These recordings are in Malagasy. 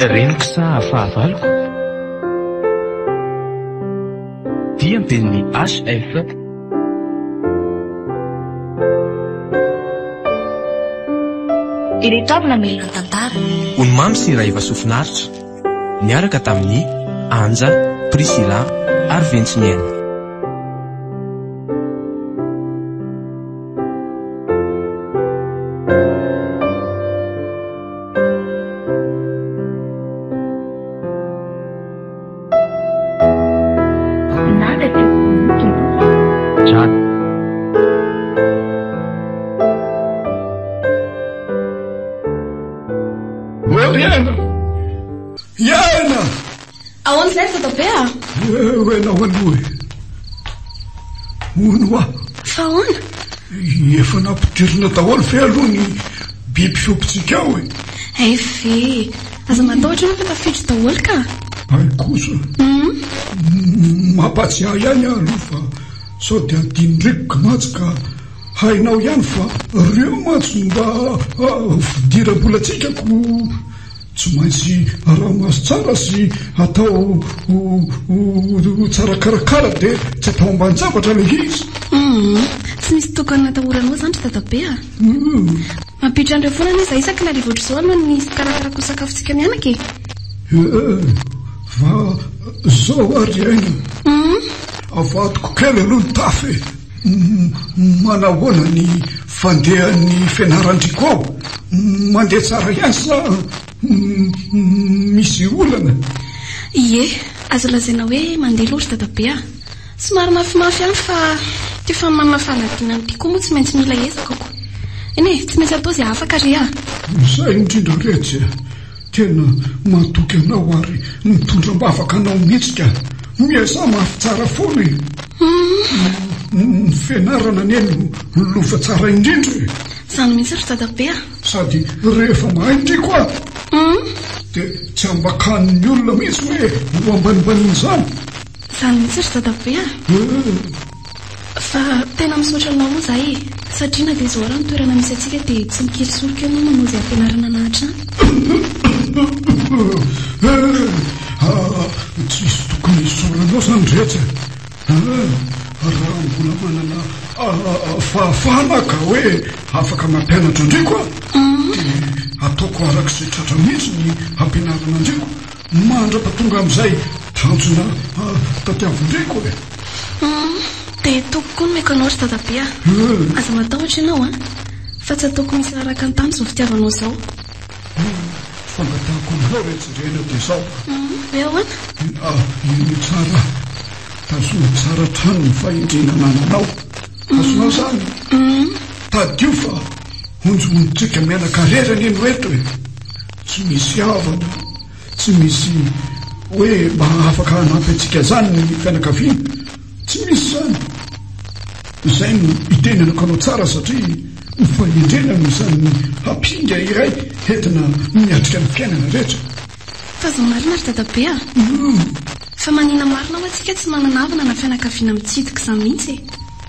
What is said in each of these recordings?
Reniko sa fahavaloko? Dia ny tenin'ny HF. Ireto avy namelona ny tantara. Ony mamy sy Raiva Sofinaritra, niaraka tamin'i Anja, Priscilla ary Ventsiniaina. Iaina! Ahoana izay ry dadabe a? Eo ianao aloha e. Hono hoa. Fa ahoana? Efa nampidirina daholo ve aloha ny biby fiompintsika ao e? Hay ve! Aza matahotra ianao fa tafiditra daholo ka! Hay kosa! Mampatsiahy ihany aho aloha fa sao dia adinon'driko mantsy ka hainao ihany fa ireo mantsy no mba fidiram-bolantsika ko Tsy maintsy araha-maso tsara sy atao ho tsara karakara dia tsy atao ambanin-javatra ilay izy. Humm, tsy misy tokony natahoranao izany ry dadabe a! Mampiditra an'ireo foana anie izahay isaky ny hariva ohatr'izao alohan'ny fikarakarako ny sakafontsika mianaka e! Eh, fa zao ary aina. Avadiko kely aloha ny tafo e! Manahoana ny fandehan'ny fianaran-dry ko ao? Mandeha tsara ihany sa misy olana? Ie, azo lazaina hoe mandeha aloha ry dadabe a! Somary mafimafy ihany fa ity fanomanana fanadinana ity koa moa tsy maintsy mila ezaka ko! Eny e, tsy maintsy atao izay afaka re a! Izay indrindra retsy a! Tena matoky anao ary mitondra am-bavaka anao mihitsy ka! Miezaha mafy tsara foana e! Ny fianarana anie no lova tsara indrindra e! Izany mihitsy ry dadabe a! Sady rehefa mahay ndry koa dia tsy ambakan'ny olona mihitsy hoe ho ambanimbaniana izany. Izany mihitsy ry dadabe a! Fa tena misaotra anao aloha izahay e! Satria na dia izao ara ny toerana misy antsika dia tsy mikiry soroka ianao manao izay hampianarana anà hatrany. Tsisy tokony hisaoranao izany retsy a! Raha mbola manana fahafahana aho ka hoe afaka mampianatra an-driko aho dia ataoko araka izay tratra mihitsy ny hampianarana an-driko. Mandra-pahatonga amin'izay tanjona tadiavin-driko e! Humm, dia toky koa nomeko anao ry dadabe a! Aza matahotra ianao a! Fa tsy ataoko misy raraka an-tany izao fitiavanao izao. Ny fangatahako aminao re jerena dia izao. Humm, hoe ahoana? Henoy tsara, tazomy tsara hatrany ny fahendrena anananao. Azonao izany? Humm. Tadidio fa honjohontsika mianaka-rery anie no eto e! Tsy misy havana, tsy misy hoe mba afaka hanampy antsika izany ny fianakaviana. Tsy misy izany. Izay no itenenako anao tsara satria ny fahendrena no isan'ny ampinga iray entina miatrika ny fiainana rehetra. Fa zao marina ry dadabe a! Fa manina marina hoa tsika tsy manana havana na fianakaviana mitsidika izany mihitsy e!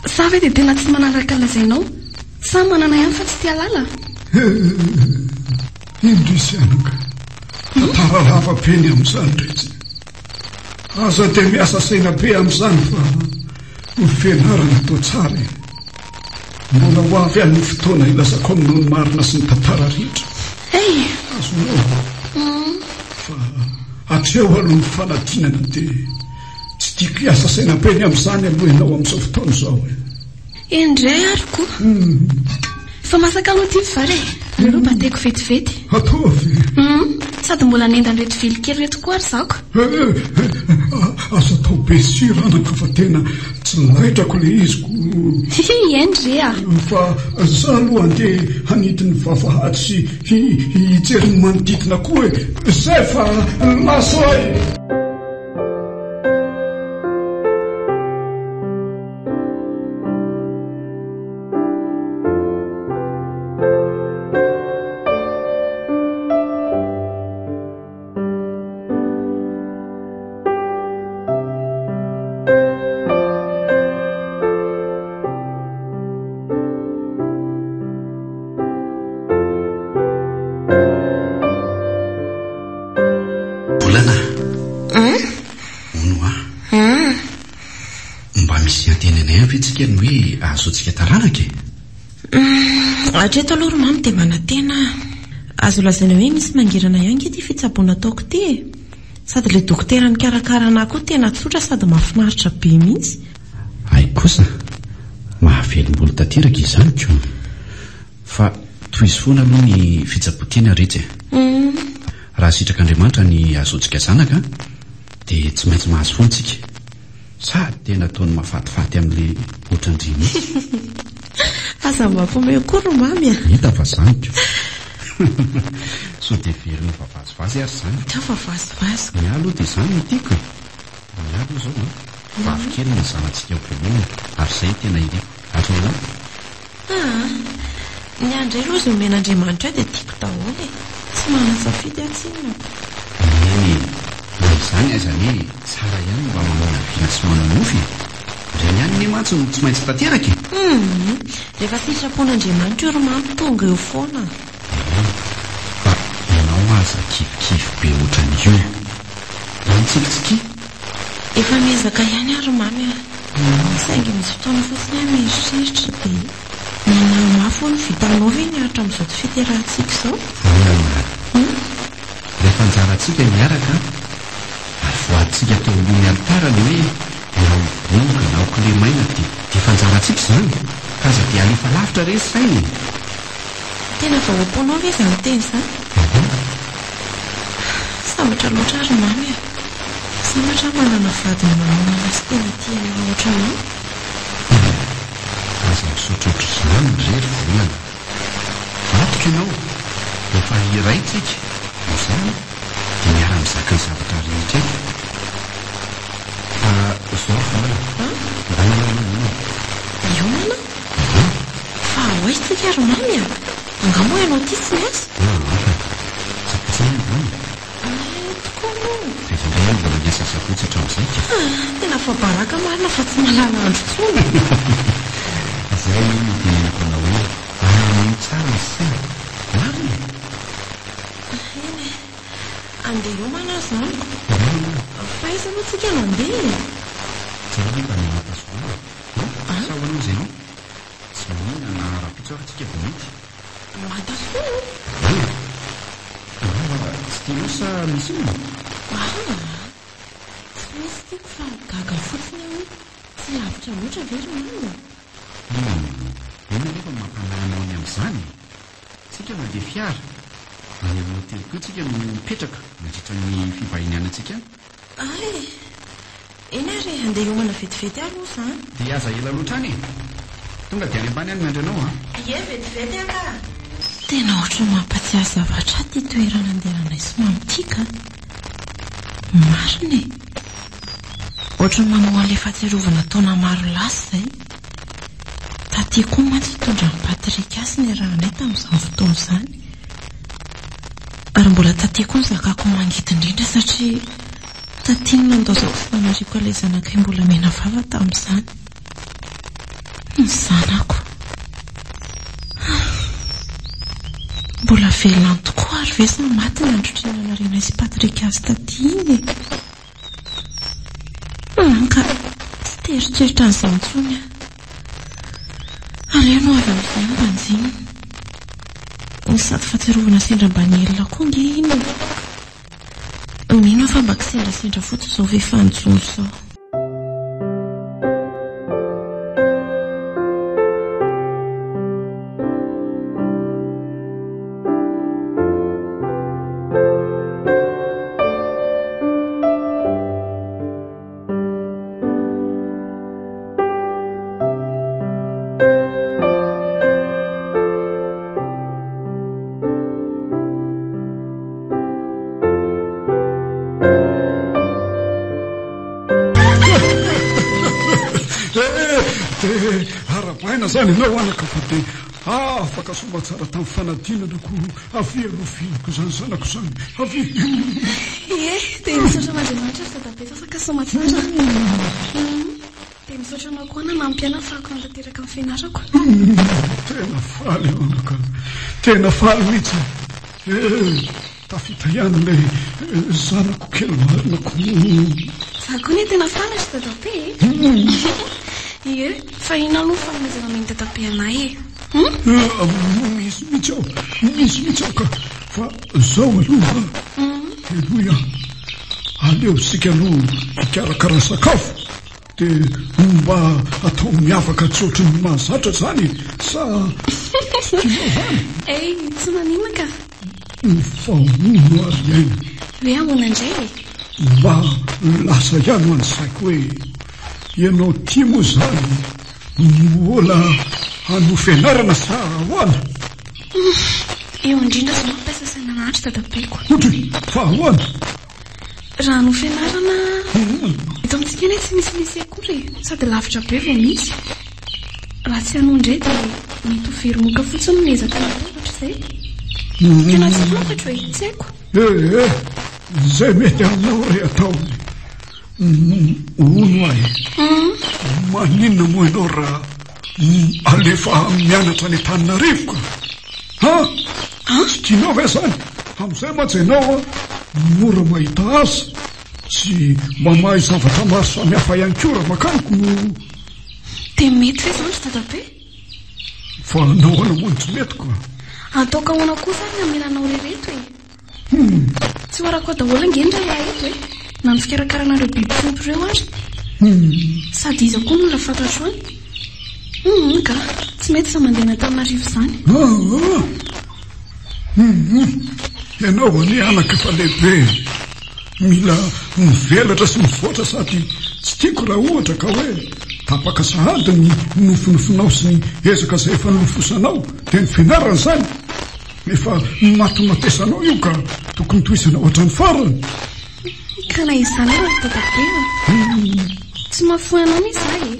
Sa ve dia tena tsy manana araka ny lazainao? Sa manana ihany fa tsy te halala? Indrisy anaka, tantara lava be ny amin'izany retsy. Aza dia miasa saina be amin'izany fa ny fianarana atao tsara e. Mbola ho avy any ny fotoana hilazako aminao ny marina sy ny tantara rehetra. Hey! Azonao? Fa hatreo aloha ny fanadinana dia tsy tiako hiasa saina be ny amin'izany aloha ianao amin'izao fotoana izao e. Endrey ary ko. Fa masaka aloha ity ny vary e. Aleo aloha bateko vetivety. Ataovy. Hum, sady mbola hanenda an'ireto vily kely ireto koa ary zako. Eh, aza atao be sira anaka fa tena tsy laitrako ilay izy ko. Hihi, eny re a. Fa za aloha andeha hanidy ny vavahady sy hijery ny manodidina koa e. Zay fa lasa e. tsika ny hoe ahazoantsika taranaka e? Humm, hatreto aloha ry mamy dia manantena aho. Azo lazaina hoe misy mangirana ihany ange ity fitsaboana ataoko ity e. Sady ilay dokotera nikarakara anà koa tena tsotra sady mahafinaritra be mihitsy. Hay kosa, mahavelom-bolo tanteraka izany ko. Fa tohizo foana aloha ny fitsaboan-tena retsy e. Raha sitrak'Andriamanitra ny hahazoantsika zanaka dia tsy maintsy mahazo foana tsika. Sady tena ataony mahafatifaty amin'ilay ohatran-dry mihitsy. Aza mampiomehy koa ry mamy a! Hita fa zany ko. Sao dia heveriny fa vazivazy ary izany. Ka fa vazivazy. Ny ahy aloha dia izany no tiako e. Ny ahy aloha izao an, vavy kely ny zanatsika voalohany ary izay no tena iriko. Ary ny anao? Aa! Ny ahy indray aloha izay omen'Andriamanitra ahy dia tiako daholo e! Tsy manan-tsafidy aho tsinona ko! Eny e! Na izany aza anie tsara ihany ny mba maminavina sy manonofy e! Ireny ihany anie mantsy no tsy maintsy tanteraka e! Humm! Rehefa sitrapon'Andriamanitra io ry mamy tonga eo foana! Eny fa ianao aza kivikivy be ohatran'io! Mba mitsikitsikia! Efa miezaka ihany aho ry mamy a! Saingy misy fotoana fotsiny aho mieritreritra dia manahy mafy hono vitanao ve ny hatramin'izao tsy fiterahantsika izao? Volana, Rehefa anjarantsika ny hiaraka ary voadintsika teo ambony alitara ny hoe na ho bonga na ho kilemaina dia dia efa anjarantsika izany ka aza dia alefa lavitra re ny saina e! Tena avy ao am-ponao ve izany teny izany? Sambatra loatra aho ry mamy a! Sambatra aho manana vady manohana sy tena tia anah ohatranao. Aza misaotra ohatr'izany re ry volana. Vadiko ianao, efa iray tsika, noho izany dia miara-mizaka ny zavatra rehetra eto. Fa izao ry volana, ndana aloha hiomana. Hiomana? Fa ho aiza tsika ry mamy a? Angaha moa ianao ity tsy miasa? Aa, sabotsy anie androany e. Ay tokoa moa. Fa iza indray no mbola niasa sabotsy hatramin'izay ka? Ah, tena afa-baraka marina fa tsy mahalala andro intsony. Izay anie no itenenako anao hoe alamino tsara ny saina. Marina e! Eny e. Andeha hiomana aho izany. Hiomana? Fa aiza aloha tsika no handeha e? Tsy aleo ve mba any Mantasoa any e? Sa ahoana hozy ianao? Tsy maninona na rahampitso ary tsika vao mety. Mantasoa o! Eny e! Angamba tsy tianao sa misy inona? Aa! Tsy misy tiako fa gaga fotsiny aho hoe tsy lavitra loatra ve ry mamy e? Hum! Inona anefa no mampanahy anao ny amin'izany e? Tsika mandeha fiara, any amin'ny hotely koa tsika no mipetraka mandritra ny fivahinianantsika any. Ay! Eny ary e, andeha hiomana vetivety aho aloha izany. Dia aza ela loatra any e! Tonga dia any ambany aho no miandry anao an! Ie, vetivety aho ka! Tena ohatran'ny mampatsiahy zavatra ahy ity toerana andehananay sy Mamy ity ka! Marina e! Ohatran'ny mamoha an'ilay fahatsiarovana taona maro lasa izay. Taty koa mantsy nitondran'i Patrick ahy sy niarahanay tamin'izany fotoana izany. Ary mbola taty koa ny zakako mangidy indrindra satria taty no nandaozako sy nanariako ilay zanakay mbola menavava tamin'izany. Ny zanako. Mbola velona any tokoa ary ve sa maty ny androtr'iny nanarianay sy Patrick azy taty iny e? Hum ka tsy te hieritreritra an'izany intsony aho. Aleo no avy amin'izay no banjinina. Sady fahatsiarovana sendra mba nihelina koa ange iny e. Mino aho fa mba kisendrasendra fotsiny izao fifanjono izao. Dia arahabaina izany ianao anaka fa dia afaka soamantsara tamin'ny fanadinana koa avia aloha fihinako izany zanako izany avia. Ie, dia misaotra an'Andriamanitra ry dadabe fa afaka soamantsara. Dia misaotra anao koa nanampy ahy nahafahako nanatanteraka ny fianarako. Tena faly aho anaka, tena faly mihitsy. Eh, tafita ihany ilay zanako kely marina ko. Za koa anie tena faly ry dadabe e. Ie, fa inona aloha ny fanomezana omen'i dadabe anay e? Hum? Misy mihitsy ao, misy mihitsy ao ka. Fa zao aloha an, henoy an, aleo isika aloha hikarakara sakafo dia mba atao miavaka tsy ohatry ny mahazatra izany e, sa tsy tianao izany? Hey, tsy maninona ka. Fa hono ary aina. Hoe ahoana indray e? Mba lasa ihany hoa ny saiko hoe ianao ity moa izany mbola hanohy fianarana sa ahoana? Eo indrindra izao mampiasa saina anah ry dadabeko. Ohatry, fa ahoana? Raha hanohy fianarana, eto amintsika anie tsy misy lycée akory e, sady lavitra be vao misy. Raha tsy hanohy indray dia mety ho very moka fotsiny ny ezaka natao hatrizay. Tena tsy fantatro e, tsy haiko. Eh eh, izay mety aminao re atao e. Hono aho e, maninona moa ianao raha alefa mianatra any Antananarivo ka? Ha? Tsy tianao ve izany? Amin'izay mantsy ianao mora mahita asa sy mba mahay zavatra maro samihafa ihany koa raha mankany ko. Dia mety ve izany ry dadabe? Fa nahoana moa no tsy mety ka? Ataoko ahoana kosa ary ny hamela anao irery eto e? Tsy ho arako ao daholo ange ny raharaha eto e! Na ny fikarakarana ireo biby fiompy ireo ary. Sady iza koa no olona fantatro any? Humm ka! Tsy mety izany mandeha any Antananarivo izany. Aa! Humm! Ianao anie anaka efa lehibe e! Mila mivelatra sy mivoatra sady tsy tiako raha ohatra ka hoe tapaka sahady ny nofinofinao sy ny ezaka izay efa nolofosanao dia ny fianarana izany. Efa matimatesanao io ka tokony tohizana hatrany farany. Ka na izany ary ry dadabe a! Tsy mahafoy anao anie za e!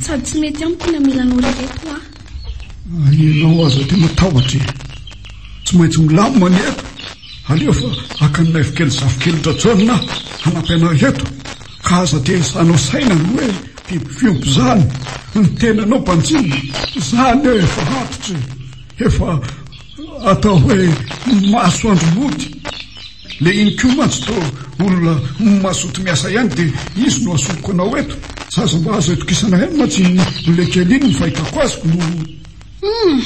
Sady tsy mety amiko ny hamela anao irery eto hoa. Ianao aza dia matahotra e! Tsy maintsy milamina ny eto. Aleo fa haka an'i Naivokely zafikelin-dRajaona aho hanampy anao eto. Ka aza dia esahanao saina ny hoe biby fiompy izany. Ny tenanao banjinina. Izany efa antitra e! Efa atao hoe masoandro mody. Le iny koa mantsy toa olona mazoto miasa ihany dia izy no asoloko anao eto. Zaza mba azo itokisana ihany mantsy iny le kely iny ny fahitako azy no. Humm!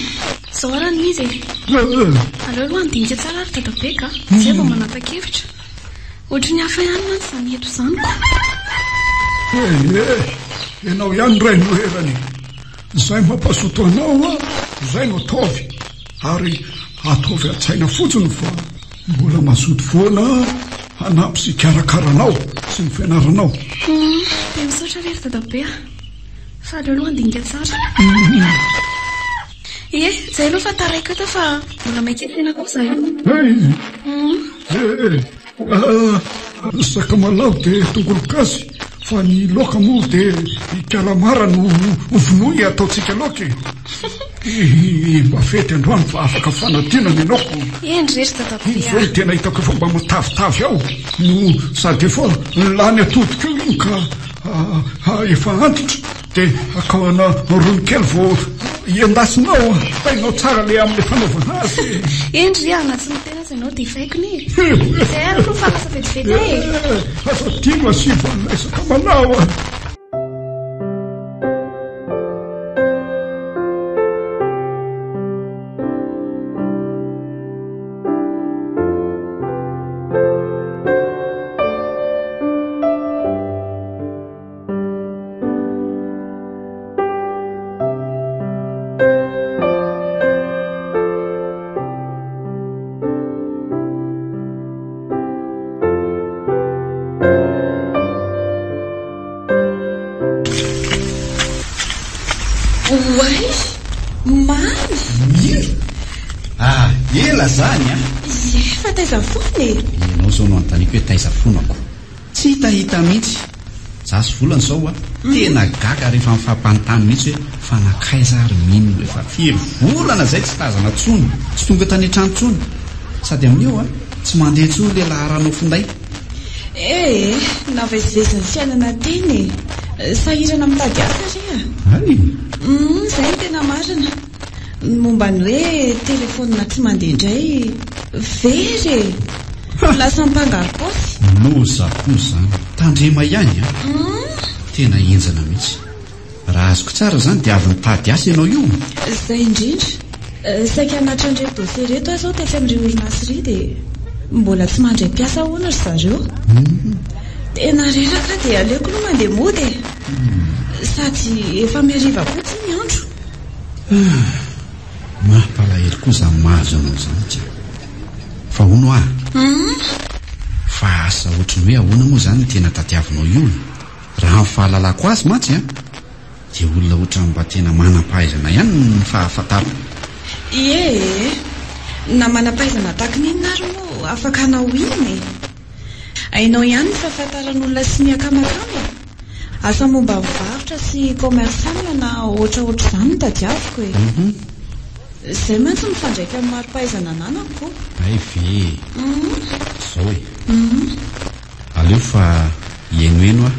Zao ara ny izy e! Aleo aloha handinika tsara ary dadabe ka! Zay vao manapa-kevitra. Ohatry ny hafa ihany mantsy izany eto izany ko! Eh eh! Ianao ihany ray no erany e! Izay mampazoto anao izay no ataovy ary ataovy an-tsaina fotsiny fa mbola mazoto foana hanampy sy hikarakara anao sy ny fianaranao. Humm, dia misaotra re ry dadabe a! Fa aleo aloha handinika tsara. Ie, izay aloha fa taraiky eto fa mbola maika hiatsena koa izahay. Hey! Eh! Ny sakamalaho dia tongolo gasy fa ny laoka moa dia ikalamara no hovonoy ataontsika laoka e. Mba fety androany fa afaka fanadinana ianao ko. Eny re ry dadabe a. Iny zao no tena hitako efa mba matavitavy ao no sady efa lany atody koa iny ka efa antitra. Dia akaohana rony kely vao endasinao a! Hainao tsara le amin'le fanaovana azy e! Eny ry a, na tsy miteny aza ianao dia efa haiko ne e! Izay ary aloha fa lasa vetivety ahy e! Aza adino asivo an'ilay sakamalao a! Oay! Mamy! Mino? Ah, ela zany an! Ie, fa taiza foana e? Ianao zao no anontaniako hoe taiza foana ko. Tsy hitahita mihitsy. Za sy Volana izao a, tena gaga rehefa mifampanontany mihitsy hoe fa nankaiza ary Mino efa firy volana izay tsy tazana tsony, tsy tonga tany an-trano tsony. Sady amin'io a, tsy mandeha tsony le laharanao finday. Eh eh, navezivezin'ny fiainana teny e. Sahirana mitady asa re a. Hay! Humm, izay no tena marina. Ny momba ny hoe telefaonina tsy mandeha indray, very e! Lasa mpangarom-paosy. Loza koa izany. Tandrema ihany an! Tena henjana mihitsy. Raha azoko tsara izany dia avy nitady asa ianao io? Izay indrindra. Saika hanatitra an'ireto dossier ireto aho izao tetsy amin'ireo orinasa iry dia mbola tsy mandray mpiasa hono ry zareo. Tena reraka aho dia aleoko aloha mandeha mody e. Sady efa mihariva koa ity ny andro. Mampalahelo koa izany mahazo anao izany ka. Fa hono hoa? Fa asa ohatry ny hoe ahoana moa izany no tena tadiavinao io e? Raha ny fahalalako azy mantsy an, dia olona ohatran'ny mba tena manam-pahaizana ihany ny fahafantarako. Ie e! Na manam-pahaizana tahaka ny inona ary moa afaka hanao inona e? Hainao ihany ny fahafantaran'olona sy ny akamakama e! Asa momba ny varotra sy commercial na ohatraohatr'izany no tadiaviko e! Izay mantsy mifandraika amin'ny mari-pahaizana ananako. Hay ve e! Izao e! Aleo fa hihainohaino aho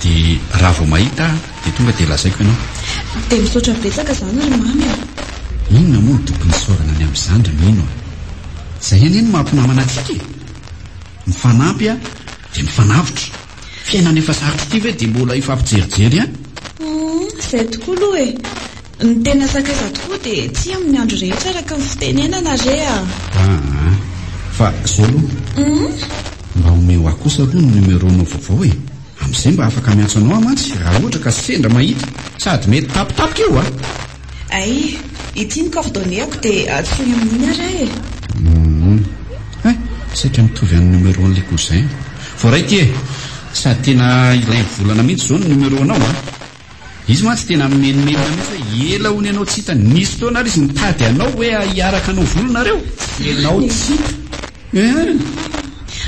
dia raha vao mahita aho dia tonga dia lazaiko ianao. Dia misaotra betsaka izany ry Mamy a! Inona moa no tokony hisaorana ny amin'izany ry Mino a! Izay anie no maha mpinamana antsika e! Mifanampy dia mifanavotra. Fiainana efa sarotra ity ve dia mbola hifampijerijery ihany? Humm, izay tokoa aloha e! Ny tena sakaiza tokoa dia tia amin'ny andro rehetra araka ny fitenenana re a! Aa! Fa zao aloha, mba omeo ahy kosa aloha ny numéro-nao vaovao e! Amin'izay mba afaka miantso anao aho mantsy raha ohatra ka sendra mahita, sady mety tampotampoka io a! Hay, ity ny coordonnées-ko dia antsoy amin'iny ary aho e! Humm! Hay, saika mitovy amin'ny numéro-n'ilay cousin. Voaray ity e! Sady tena ilain'ny volana mihitsy izao ny numéro-nao a! Izy mantsy tena mimenomenona mihitsy hoe ela hono ianao tsy hitany. Nisy fotoana ary izy nitady anao hoe hiaraka hanao volo nareo. Ianao tsy hita. Eh.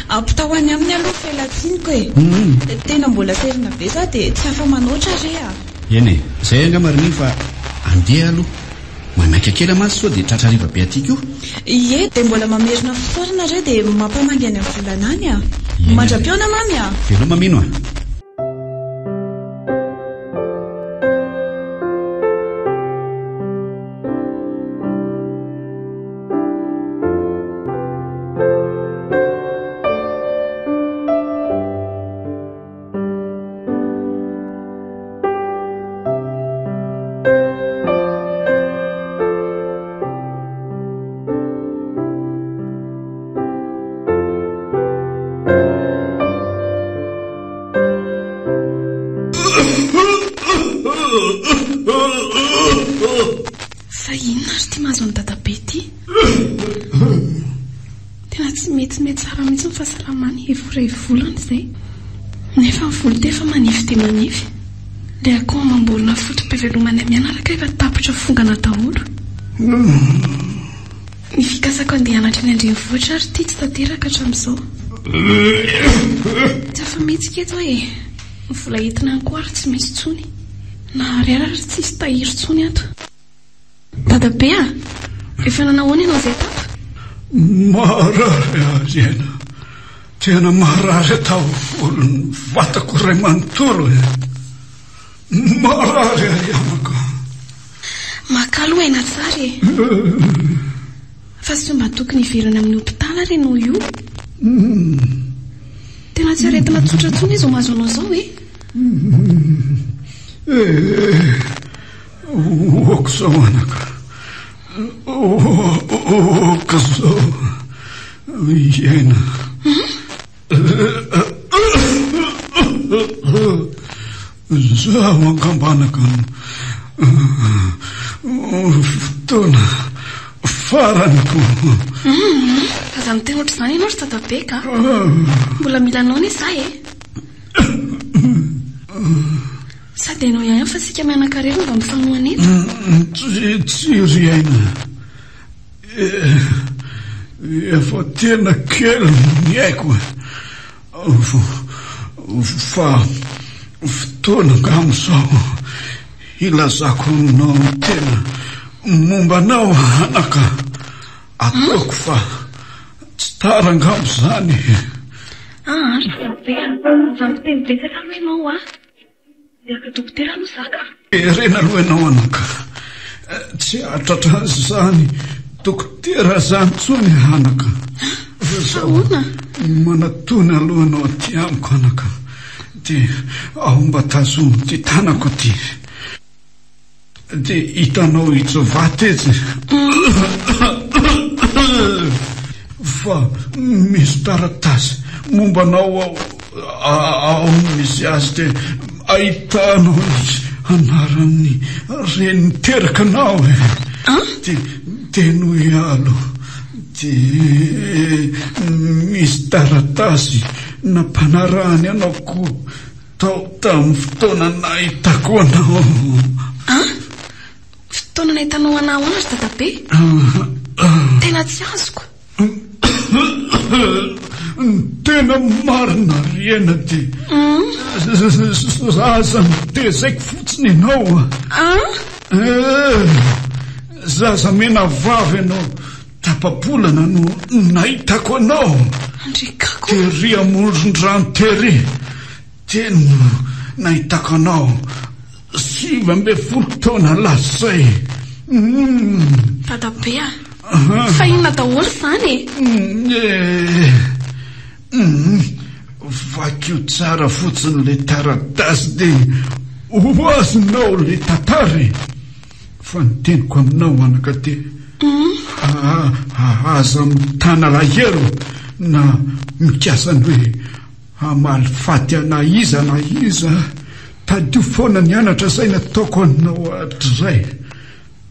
Ampitao any aminy aloha fialan-tsiniko e. Tena mbola serina be za dia tsy afa-manoatra re a. Eny e. Izay angamba ry Niny fa andeha aloha. Manaika kely mantsy sao dia tratra hariva be aty koa. Ie, dia mbola mamerina fisaorana re dia mampamangy any amin'ny volana any a. Eny ary. Mandra-pihaona Mamy a. Veloma Mino a. Fa inona ary ity mahazo an'i dadabe ity? Tena tsy mety mihatsara mihitsy ny fahasalamany efa iray volana izay. Nefa ny volo ity efa manify dia manify. Ilay akoho amam-borona foto-pivelomanay mianaraka efa tapitra fongana daholo. Ny fikasako handeha hianatra any an-drenivohitra ary ity tsy tanteraka hatramin'izao. Tsy afa-mihetsika eto aho e. Ny vola entina any koa ary tsy misy intsony. Na ariary ary tsisy tahiry intsony ato. Dadabe a! Efa nanao ahoana ianao izay tato? Marary aho ry aina. Tena marary daholo ny vatako iray manontolo e. Marary aho anaka. Maka aloha aina tsara e. Fa sao mba tokony hiverina amin'ny hopitaly ary ianao io? Tena tsy aretina tsotra intsony izao mahazo anao izao e. Eh, ok izao anaka. Ok izao. Iaina. Izaho angamba anaka no fotoana farany ko. Aza miteny ohatr'izany ianao ry dadabe ka. Mbola mila anao anie izaho e. Sady hainao ihany fa isika mianaka irery no mba mifanohana eto. Tsy, tsy ry aina. Efa tena kely ny aiko fa fotoana angamba izao hilazako aminao ny tena momba anao anaka. Ataoko fa tsy tara angamba izany. Aa ry dadabe a, aza miteny betsaka aloha ianao a. Miaraka dokotera aloha za ka. Erena aloha ianao anaka. Tsy hahatratra an'izany dokotera izany intsony anaka. Fa ahoana? Manatona aloha ianao aty amiko anaka. Dia ao mba tazomy ity tanako ity. Dia hitanao itsy vato itsy fa misy taratasy momba anao ao ao misy azy dia ahitanao ny anaran'ny reny niteraka anao e. Dia tenoy aloha. Dia misy taratasy nampanarahany anao koa tao tamin'ny fotoana nahitako anao. An? Fotoana nahitanao anah ahoana ry dadabe? Tena tsy azoko. Ny tena marina ry Ena dia zaza notezaiko fotsiny ianao. An? Eh, zaza menavava ianao, tapa-bolana no nahitako anao. Andriakako. Tery amoron-drano tery, teny no nahitako anao, 19 taona lasa izay. Dadabe a, fa inona daholo izany e? Eh, Vakio tsara fotsiny ilay taratasy dia ho azonao ilay tantara e! Fa ny teniko aminao anaka dia aza mitana alahelo na mikasa ny hoe hamaly faty ana iza na iza, tadidio foana ny anatra izay nataoko anao hatrizay.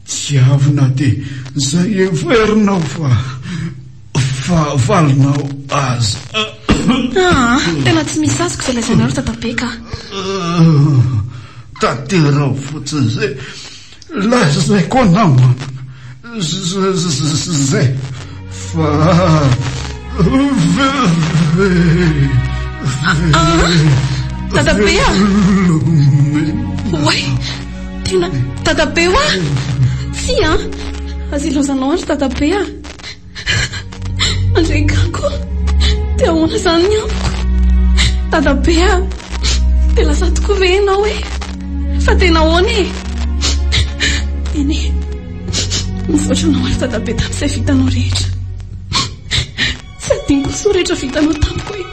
Tiavo na dia izay heverinao fa fahavalonao aza. Aa, tena tsy misy azoko izay lazainao ry dadabe ka. Tanteraho fotsiny izay lazaiko anao an. Zay fa Dadabe a! Oay! Tena dadabe hoa! Tsia an! Aza ilaozanao an ry dadabe a! Andriakako a! Dia ahoana izany ny amiko? Dadabe a! Dia lasa tokoa ve ianao e? Fa tena ahoana e? Eny e! Misaotra anao ary dadabe tamin'izay vitanao rehetra. Tsy adinoko ny soa rehetra vitanao tamiko e!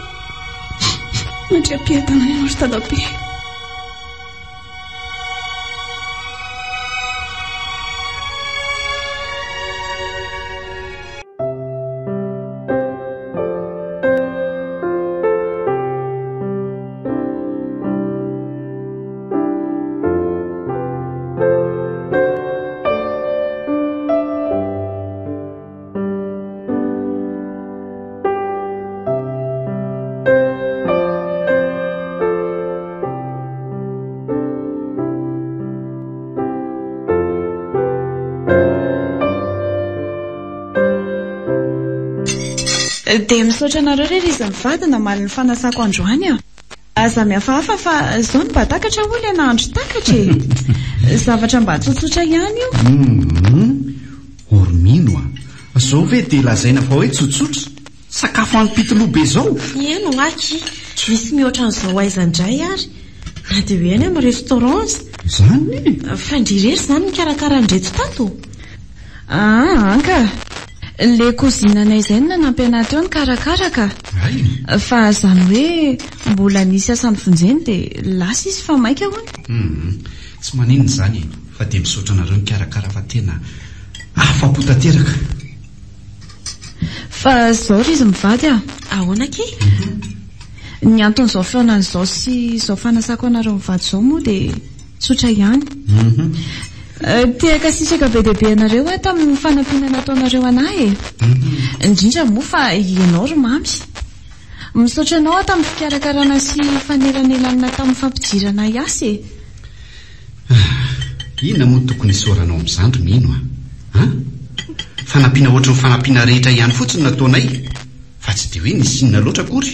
Mandriam-piadanana ianao ry dadabe. Dia misaotra anareo re ry izy mivady namaly ny fanasako androany a! Aza mihafahafa fa izao no mba takatra hoy ilay nahandro takatra e! Zavatra mba tsotsotra ihany io. Humm! Or mino a! Zao ve dia lazaina fa hoe tsotsotra? Sakafo hanim-pitoloha be zao? Eny ho'a akia, misy mihoatra an'izao aiza indray ary, na dia hoe any amin'ny restaurant aza. Izany e! Fa ndry irery izany nikarakara an'ireto tato? Aa an ka! Le cousine-nay izay no nanampy anah teo nikarakara ka! Hay! Fa izany hoe mbola nisy asa novonjeny dia lasa izy fa maika hono. Humm, tsy maninona izany e, fa dia misaotra anareo nikarakara fa tena afa-po tanteraka. Fa zao ry izy mivady a! Ahoana akia? Ny anton'izao fihaonana izao sy izao fanasako anareo mivady izao moa dia tsotra ihany. Te hankasitraka be dia be anareo aho tamin'ny fanampiana nataonareo anah e! Indrindra moa fa ianao ry Mamy. Misaotra anao aho tamin'ny fikarakarana sy fanelanelanana tamin'ny fampidirana ahy hiasa e! Ah, inona moa no tokony hisaoranao amin'izany ry Mino a? An? Fanampiana ohatry ny fanampiana rehetra ihany fotsiny no nataonay, fa tsy dia hoe nisy inona loatra akory.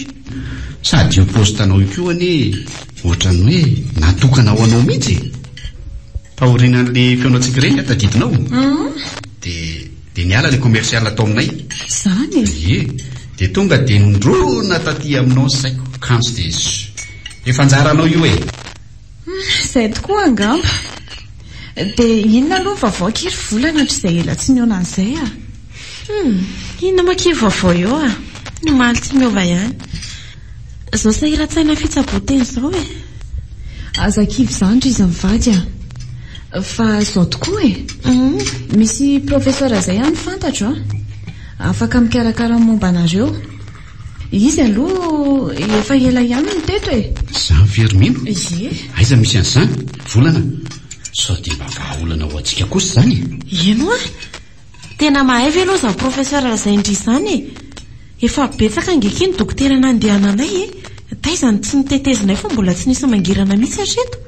Sady io poste-nao io koa anie ohatran'ny hoe natokana ho anao mihitsy e! Taorianan'ilay fihaonantsika ireny, tadidinao? Dia, dia niala ilay commercial tao aminay. Izany e? Ie. Dia tonga dia nirona taty aminao ny saiko, kanjo dia efa anjaranao io e! Izay tokoa angamba. Dia inona aloha ny vaovao akia ry Volana hatrizay ela tsy nihaona an'izay a? Hum, inona moa akia vaovao eo a? Ny omaly tsy miova ihany. Izao sahiran-tsaina fitsaboan-tena izao e. Aza kivy izany ry izy mivady a. Fa izao tokoa e. Misy professeur izay any fantatro a. Afaka mikarakara ny momba anareo. Izy aloha efa ela ihany no teto e. Izany ve ry Mino? Ie. Aiza misy an'izany? Volana? Sao dia mba vahaolana ho antsika kosa izany e? Eny hoa! Tena mahay ve aloha izany professeur lazain-dry izany e? Efa betsaka ange akia ny dokotera nandehananay e! Taiza no tsy notetezinay fa mbola tsy nisy mangirana mihitsy hatreto.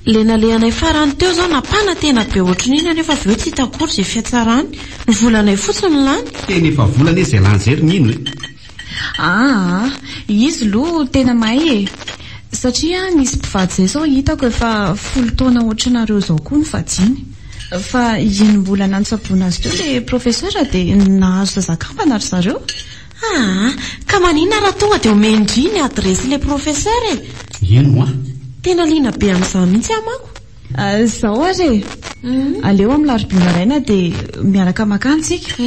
Ilay nalehanay farany teo izao nampanantena be ohatry ny inona nefa avy eo tsy hita akory izay fiatsarany. Ny volanay fotsiny no lany. Tena efa vola anie izay lany izay ry Mino e! Aa, izy loha tena mahay e! Satria nisy mpivady izay izao hitako efa folo taona ohatranareo izao koa nivadiany. Fa iny mbola nantsaboana azy teo ilay professeur dia nahazo zaza kambana ry zareo. Aa, ka maninona raha tonga dia omen-dry ny adiresin'ilay professeur e? Eny hoa. Tena liana be amin'izany mihitsy aho manko. Izao ary e! Aleo amin'ny larobia maraina dia miaraka makany tsika.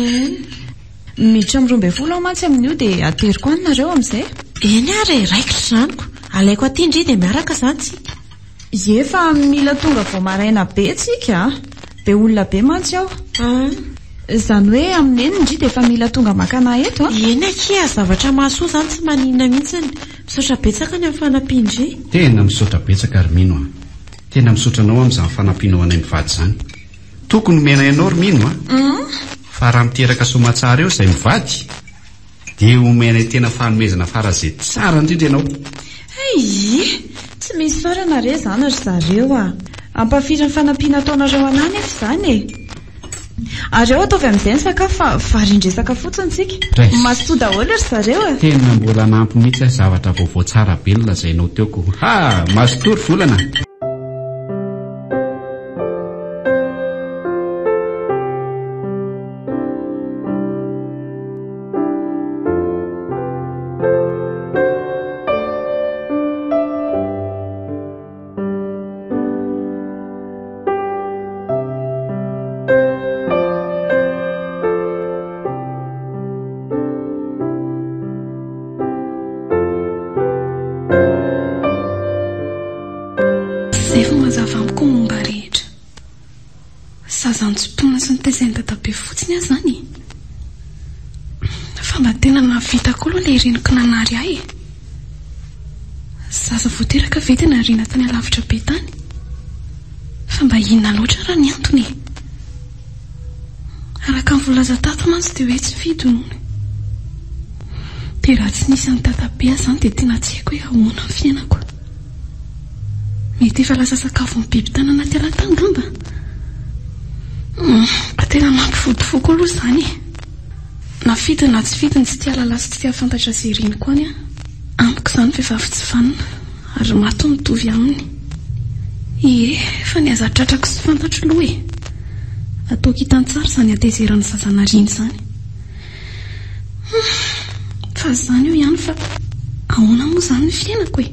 Miditra amin'ny 12 aho mantsy amin'io dia ateriko any nareo amin'izay. Eny ary e, raikitra izany ko. Alaiko aty ndry dia miaraka izany tsika. Ie fa mila tonga vao maraina be tsika a! Be olona be mantsy ao. Izany hoe amin'ny enina ndry dia efa mila tonga maka anà eto a! Eny akia, zavatra mahasoa izany tsy maninona mihitsiny. Misaotra betsaka ny amin'ny fanampian-dry. Tena misaotra betsaka ry Mino a! Tena misaotra anao amin'izany fanampianao anay mivady izany. Tokony homenay anao ry Mino a! Fa raha miteraka soamatsara eo izay mivady dia homenay tena fanomezana faran'izay tsara indrindra ianao. Hay! Tsy misy isaorana re izany ry zareo a! Ampahafirin'ny fanampiana ataonareo anà anefa izany e! Ary ao ataovy amin'izay ny sakafo fa varian-dresaka fotsiny tsika. Raiso. Mazotoa daholo ry zareo a! Tena mbola hanampy mihitsy aho zavatra vaovao tsara be no lazainao teo ko. Ha! Mazotoa ry volana! Izay vao mazava amiko ny momba rehetra. Zaza notsimponina sy notezain'i dadabe fotsiny aho izany e. Fa mba tena nahavita koa aloha ilay reniko nanary ahy e. Zaza vao teraka ve dia nariana tany alavitra be tany? Fa mba inona loatra raha ny antony e? Araka ny voalaza tato mantsy dia hoe tsy fidiny hono. Dia raha tsy nisy an'i dadabe aho izany dia tena tsy haiko hoe ahoana ny fiainako. Mety efa lasa sakafon'ny biby tany anaty ala tany angamba. Mba tena mampivonto fo koa aloha izany e. Na fidiny na tsy fidiny tsy tia hahalala sy tsy tia hahafantatra izay reniko any aho. Amiko izany vehivavy tsy vanona ary maty no mitovy aminy. Ie, fa ny aza tratrako sy fantatro aloha e. Ataoko hitany tsara izany hatezeran'ny zaza nariana izany. Humm, fa izany eo ihany fa ahoana moa izany ny fiainako e?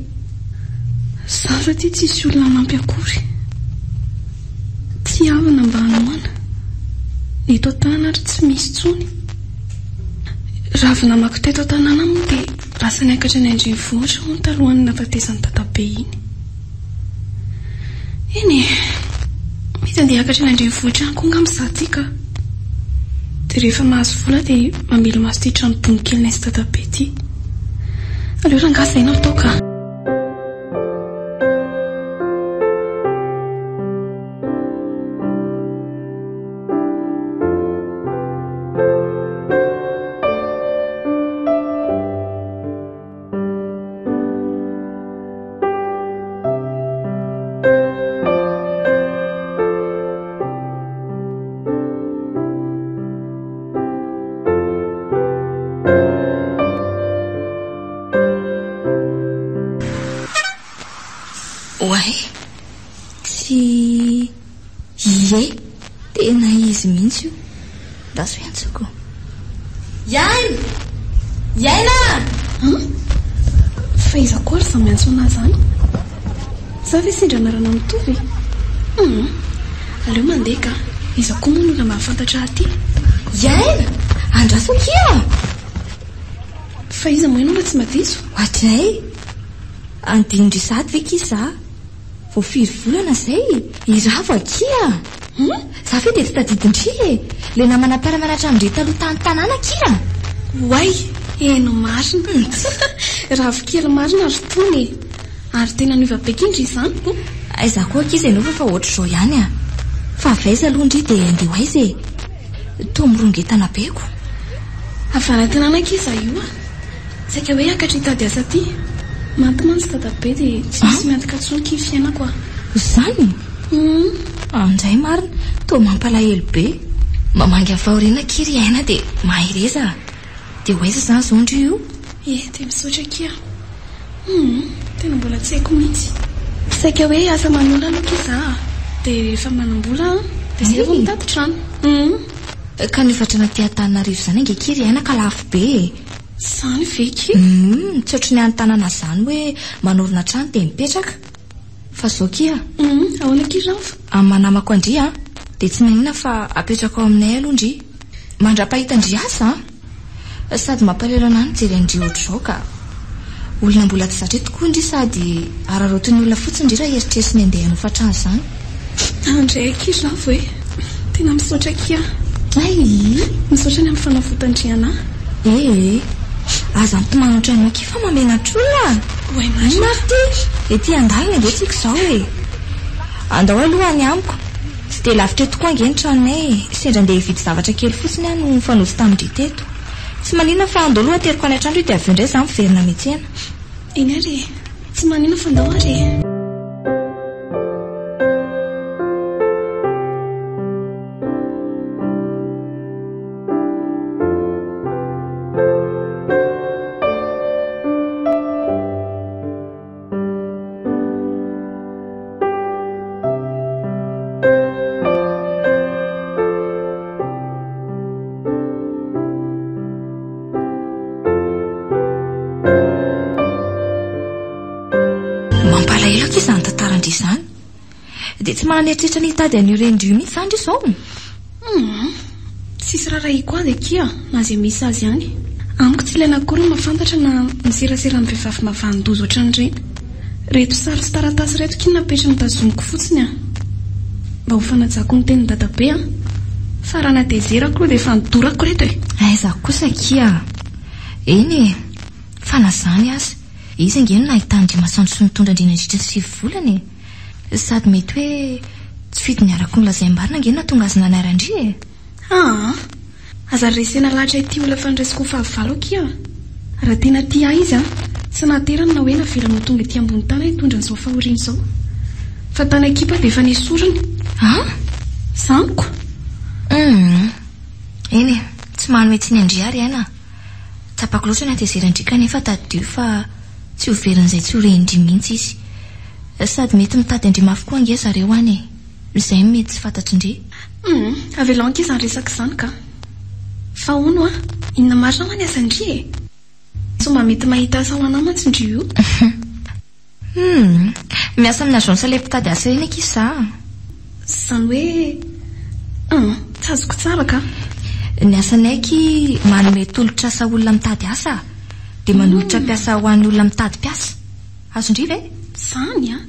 Zaza ity tsisy olona hanampy akory. Tsy havana mba hanohana. Ny eto an-tanana ary tsy misy intsony. Raha avy namako teto an-tanàna moa dia lasa niakatra any an-drenivohitra hono talohan'ny nahafatesan'i dadabe iny. Eny e! Mety handeha hiakatra any an-drenivohitra any koa angamba izaho ity ka. Dia rehefa mahazo vola dia mamelo-maso ity trano bongo kelinay sy dadabe ity. Aleo rangahy izay no atao ka. Oay! Tsy. Ie! Tena izy mihitsy io. Andraso hiantsoko. Iaina! Iaina! An? Fa iza koa ary izany miantso anah izany? Za ve sendra anarana mitovy e? Hum! Aleo mandeha ka! Iza koa moa no olona mahafantatra ahy aty? Iaina! Andraso akia! Fa iza moa ianao raha tsy madiso? Oadray! Andinin-dry sahady ve akia za? Vao firy volana izay? I Ravo akia! Hum? Za ve dia tsy tadidin-dry e? Ilay namana mpiara-mianatra amin-dry taloha tany tanàna akia! Oay! Eny marina! Ravo kely marina ry Tony e! Ary tena niova be akia ndry izany ko! Aiza koa akia izy ianao fa efa ohatr'izao ihany a! Fa avy aiza aloha ndry dia andeha ho aiza e? Toa mirongetana be ko! Avy any an-tanàna akia izaho io a! Saika hoe hiakatra hitady asa aty. Maty mantsy dadabe dia tsy misy miantoka intsony ky ny fiainako a! Izany? Hum. Anjay marina, toa mampalahelo be. Mamangy avy aoriana akia ry Aina dia mahereza a! Dia ho aiza izany izao ndry io? Ie, dia misaotra akia. Hum, tena mbola tsy haiko mihitsy. Saika hoe asa aman'olona aloha akia za a! Dia rehefa manam-bola an, dia izay vao mitady trano. Hum. Ka ny hofatrana aty Antananarivo izany ange akia ry Aina ka lafo be e! Izany ve akia? Hum, tsy ohatry ny any tanàna izany hoe manorina trano dia mipetraka. Fa izao akia. Hum, ahoana akia Ravo? Amin'ny maha namako an-dry an, dia tsy maninona fa apetrako ao aminay aloha ndry. Mandra-pahita an-dry asa an! Sady mampalahelo anah ny mijery an-dry ohatr'izao ka. Olona mbola tsy zatra eto koa ndry sady araraotin'ny olona fotsiny ndry raha eritreritry ny handeha hanofa trano izany. Andray akia Ravo e! Tena misaotra akia. Hay! Misaotra ny amin'ny fanavotan-dry anah. Ee. Aza mitomany ohatran'io akia fa mahamenatr'olona a! Oay marina. Inona ary ity? Ety an-dalana ange tsika izao e! Andao aloha any amiko. Tsy dia lavitra eto koa ange ny tranonay e! Sendra andeha hividy zavatra kely fotsiny aho no nifanojo tamin-dry teto. Tsy maninona fa andao aloha ateriko any an-trano ry dia avy eo indray izaho miverina miantsena. Eny ary e! Tsy maninona fa andao ary e! Mampalahelo akia izany tantaran-dry izany. Dia tsy manana eritreritra ny hitady an'io renin-dry io mihitsy izany ry izao? Humm. Tsisy rarahiko azy akia na izay misy azy any. Amiko tsy ilaina akory ny mahafantatra na miserasera amin'ny vehivavy mahavanon-doza ohatran'ireny. Reto sary sy taratasy ireto kin napetrany tazomiko fotsiny an! Mba ho fanajako ny tenin'i dadabe an! Fa raha natezerako aloha dia efa nodorako ireto e! Aiza kosa akia! Eny e! Fa na izany aza, izy ange no nahitàn-dry Masoandro sy nitondra an-dry nandritra ny 9 volana e! Sady mety hoe tsy fidiny araka ny nolazaim-barina ange no nahatonga azy nanaira an-dry e! Aa! Aza resena lahatra ity olona fandraisiko ho fahavalo akia a! Raha tena tia ahy izy an, tsy nahaterany na hoe navelany ho tonga ety ambony tany aho hitondra an'izao fahoriana izao. Fa tany an-kibo aho dia efa nesoriny. An? Zaniko? Humm. Eny e, tsy manome tsiny an-dry ary aina a. Tsapako loatra ny hatezeran-dry kanefa tadidio fa tsy ho verin'izay tsy ho rehin-dry mihitsy izy. Sady mety mitady an-dry mafy koa ange zareo any e. Izay no mety tsy fantatry-ndry. Humm, avelao ankia izany resaka izany ka. Fa hono hoa, inona marina hoa ny asan-dry e? Sao mba mety mahita asa ho anah mantsy ndry io? Humm, miasa amin'ny agence ilay mpitady asa ireny akia za. Izany hoe, humm, tsy azoko tsara ka. Ny asanay akia manome tolotr'asa olona mitady asa, dia manolotra mpiasa ho an'ny olona mitady mpiasa. Azon-dry ve? Zany an!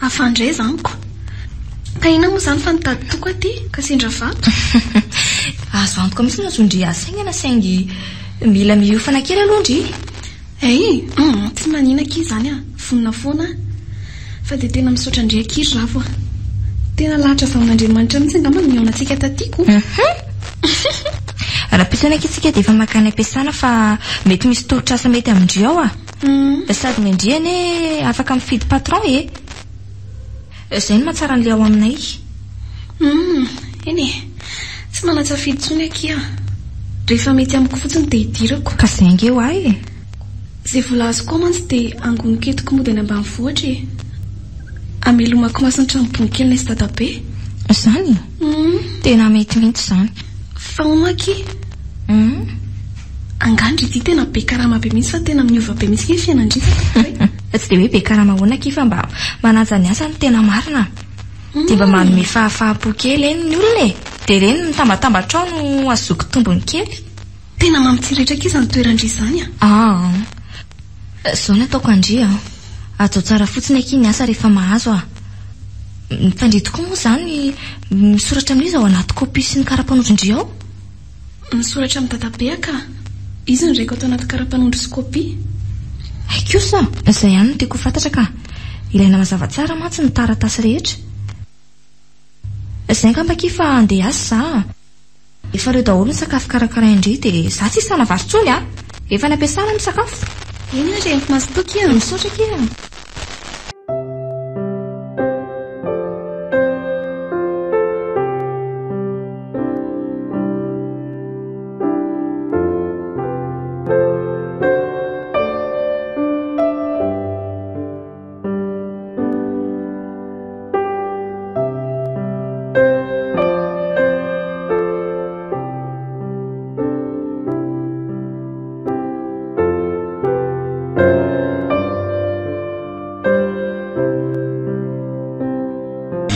Hafa indray izany ko! Ka inona moa izany fa nitady toko aty ka sendra vato? Azo antoka mihitsy ny azon-dry asaingana saingy mila miofana kely aloha ndry. Hay! Hum! Tsy manina akia izany an! Vonona foana aho. Fa dia tena misaotra an-dry akia ry Ravo a! Tena lahatra avy amin'Andriamanitra mihitsy angamba ny nihaonantsika taty ko! Rahampitso anie akia tsika dia efa mankany am-piasana fa mety misy tolotr'asa mety amin-dry ao a! Sady ny an-dry anie afaka mifidy patron e! Izay no mahatsara an'ilay ao aminay. Humm, eny e! Tsy manan-tsafidy intsony akia a! Rehefa mety amiko fotsiny dia idirako. Ka izay ange ho ahy e! Izay vola azoko ao mantsy dia angoniko entiko mody any ambanivohitra e! Hamelomako maso ny tranom-bonikelinay sy dadabe. Izany? Tena mety mihitsy izany. Fa hono akia? Humm. Angaha ndry ity tena be karama be mihitsy fa tena miova be mihitsy nge fiainan-dry zany e. Tsy dia hoe be karama ahoana akia fa mba manaja ny asa no tena marina. Dia mba manome fahafaham-po kely eny ny olona e. Dia ireny mitambatambatra ao no ahazoako tombony kely. Tena mampitsiriritra akia izany toeran-dry izany a! Aa. Izao no ataoko an-dry a! Hajao tsara fotsiny akia ny asa rehefa mahazo a! Fa ndry tokoa moa izany misoratra amin'iza ao anaty kopia sy ny kara-panondron-dry ao? Misoratra amin'i dadabe ka! Izy no raiko ato anaty kara-panondro sy kopia. Hay kosa! Izay ihany no tiako ho fantatra ka! Ilaina mazava tsara mantsy ny taratasy rehetra. Izay angamba akia fa handeha hiasa za a! Efa reo daholo ny sakafo karakarain-dry dia za tsisy hanavary tsony a! Efa any am-piasana ny sakafo. Eny ary e! Mazotoa akia a! Misaotra akia a!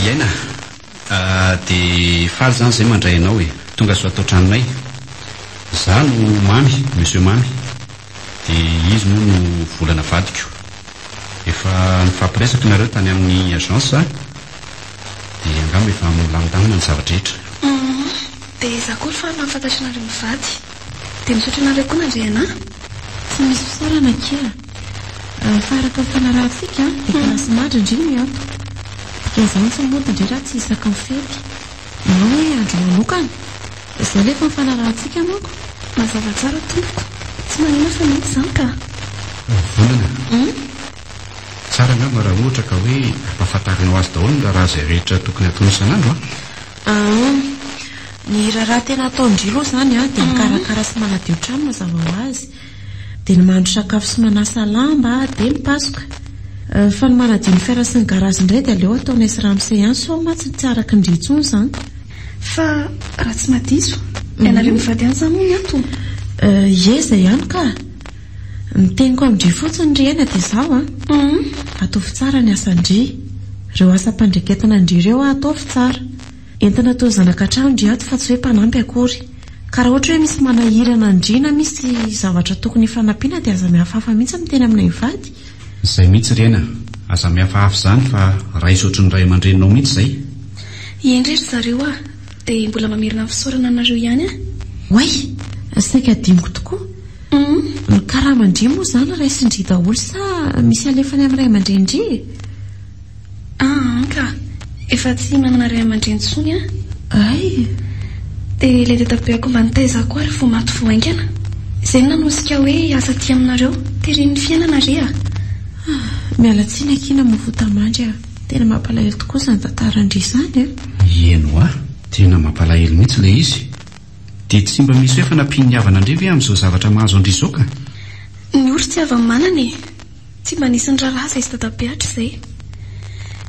Iaina a, dia faly izany izay mandray anao e. Tonga soa ato an-tranonay. Izaho no Mamy, Monsieur Mamy. Dia izy moa no volana vadiko. Efa nifampiresaka nareo tany amin'ny agence dia angamba efa milamindamina ny zava-drehetra. Humm, dia izaho koa faly mahafantatra anareo mivady. Dia misaotra anareo koa nandray anà. Tsy misy fisaorana akia a. Fa araka ny fanarahantsika dia kilasimandry ndry ny ato. Dikan'izany tsy mody ndry raha tsy isaky ny fety. Na hoe andro manokana. Izay ilay efa nifanarahantsika manko. Mazava tsara tompoko. Tsy manina fa mety izany ka. Volana. Tsara angamba raha ohatra ka hoe ampahafantarinao azy daholo ny raharaha izay rehetra tokony hataony isan'andro an! Aa. Ny raharaha tena ataon-dry aloha izany an, dia mikarakara sy manadio trano mazava ho azy. Dia ny mahandro sakafo sy manasa lamba, dia mipasoka. Fa ny manadio ny fiara sy ny garazy indray dia aleo ataonay sy ramose ihany sao mantsy tsy araky ndry intsony izany. Fa raha tsy madiso, ianareo mivady ihany izany hono ato? Ie, izay ihany ka. Ny teniko amin-dry fotsiny ry aina dia izao an. Ataovy tsara ny asan-dry. Ireo asam-pandreketana an-dry ireo an, ataovy tsara. Entina toa zanaka an-trano ndry ato fa tsy hoe mpanampy akory. Ka raha ohatra hoe misy manahirana an-dry na misy zavatra tokony hifanampiana dia aza mihafahafa mihitsy miteny aminay mivady. Izay mihitsy ry aina, aza mihafahafa izany fa raiso ohatry ny ray aman-dreninao mihitsy izay. Eny re ry zareo a! Dia mbola mamerina ny fisaorana anareo ihany aho. Oay! Saika adinoko tokoa. Ny karaman-dry moa izany raisin-dry daholo sa misy alefany amin'ny ray aman-drenin-dry e? Aa ka! Efa tsy manana ray aman-dreny intsony aho. Ay! Dia ilay dadabeako mba nitaiza ahy koa ary vao maty vao haingana. Izay no nanosika hoe hiasa aty aminareo. Teren'ny fiainana re a! Ah! Miala tsiny akia namofotamandry a! Tena mampalahelo tokoa izany tantaran-dry izany a! Eny hoa! Tena mampalahelo mihitsy ilay izy. Dia tsy mba misy hoe fanampian'ny havana an-dry ve amin'izao zavatra mahazo an-dry izao ka? Ny ory tsy hava-manana e! Tsy mba nisy niraharaha izay sy dadabe hatrizay.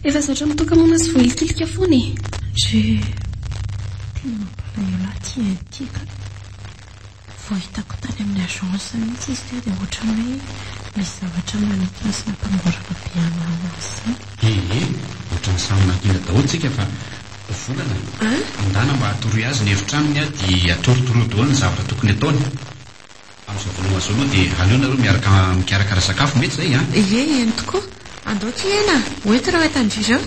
Efa zatra mitoka-monina sy voahilikilika foana e! Ndry! Tena mampalahelo ahy ity haine ity ka! Vao hitako tany amin'ny agence mihitsy izy teo dia ohatran'ny hoe misy zavatra manintona sy mampangoraka be anah ho azy izany. Ee, ohatran'ny samy nangina daholo tsika fa volana. Andana mba atoroy azy ny efitranony dia atorotoroy daholo ny zavatra tokony ataony. Amin'izao voalohany izao aloha dia aleo nareo miaraka mikarakara sakafo, mety izay an? Ie, eny tokoa. Andao akia hena a! Ho ento ireo entan-dry ireo.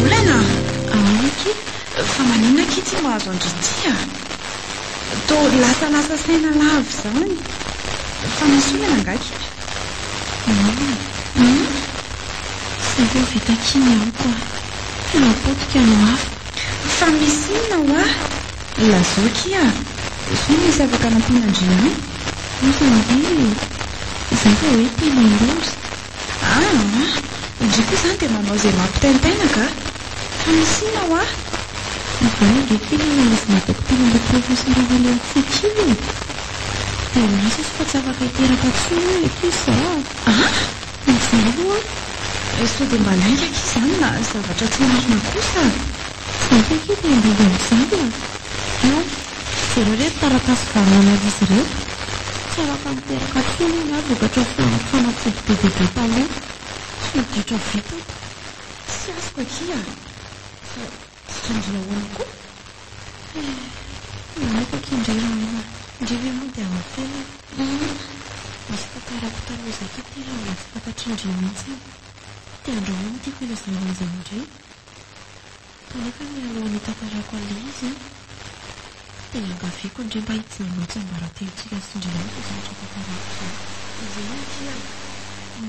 Volana a! Ahoana akia? Fa maninona akia tsy mahazo an-dry ity a? Toa lasalasa saina lava izany. Fa misy olana angaha akia? Mama a! Izay vao vita akia ny amiko a! Tena potika ny ho ahy. Fa misy inona ho ahy? Lazao akia a! Sao misy afaka anampiana an-dry ihany? Loza ndry e! Izay vao hoe tena loza. Aa! Ndry koa izany dia manao izay mampitaintaina ka! Fa misy inona ho ahy? Avy eo ange kely analyse nataoko tamin'ilay professeur Ralentitsiky iny e! Dia nilaza izy fa tsy afaka hiteraka intsony hono ankizy izao a! Ah! Izany ho'a! Sao dia mba lainga akia izany na zavatra tsy marina kosa? Izany akia dia handainga amin'izany a! Io, jereo ireto taratasy valiny analyse ireto. Tsy afaka miteraka intsony hono aho vokatry ny fihinanako fanafody be dia be taloha sy ny ditra vitako. Tsy azoko akia a! Fa Ditra-ndry ahoana koa? Eh, nalaiko akia ndry raha aina. Ndry ve moa dia havan-tena e? Misy tantarako taloha izay akia tena mbola tsy fantatr'ndry mihitsy. Te handrahoa no tiako hilazana an'izay ndry. Kanefa mialohan'ny hitantarako an'ilay izy an, dia iangaviako ndry mba hijanona ho tsiambaratelontsika sy ndry ihany izao zavatra tantaraiko izao. Eny akia,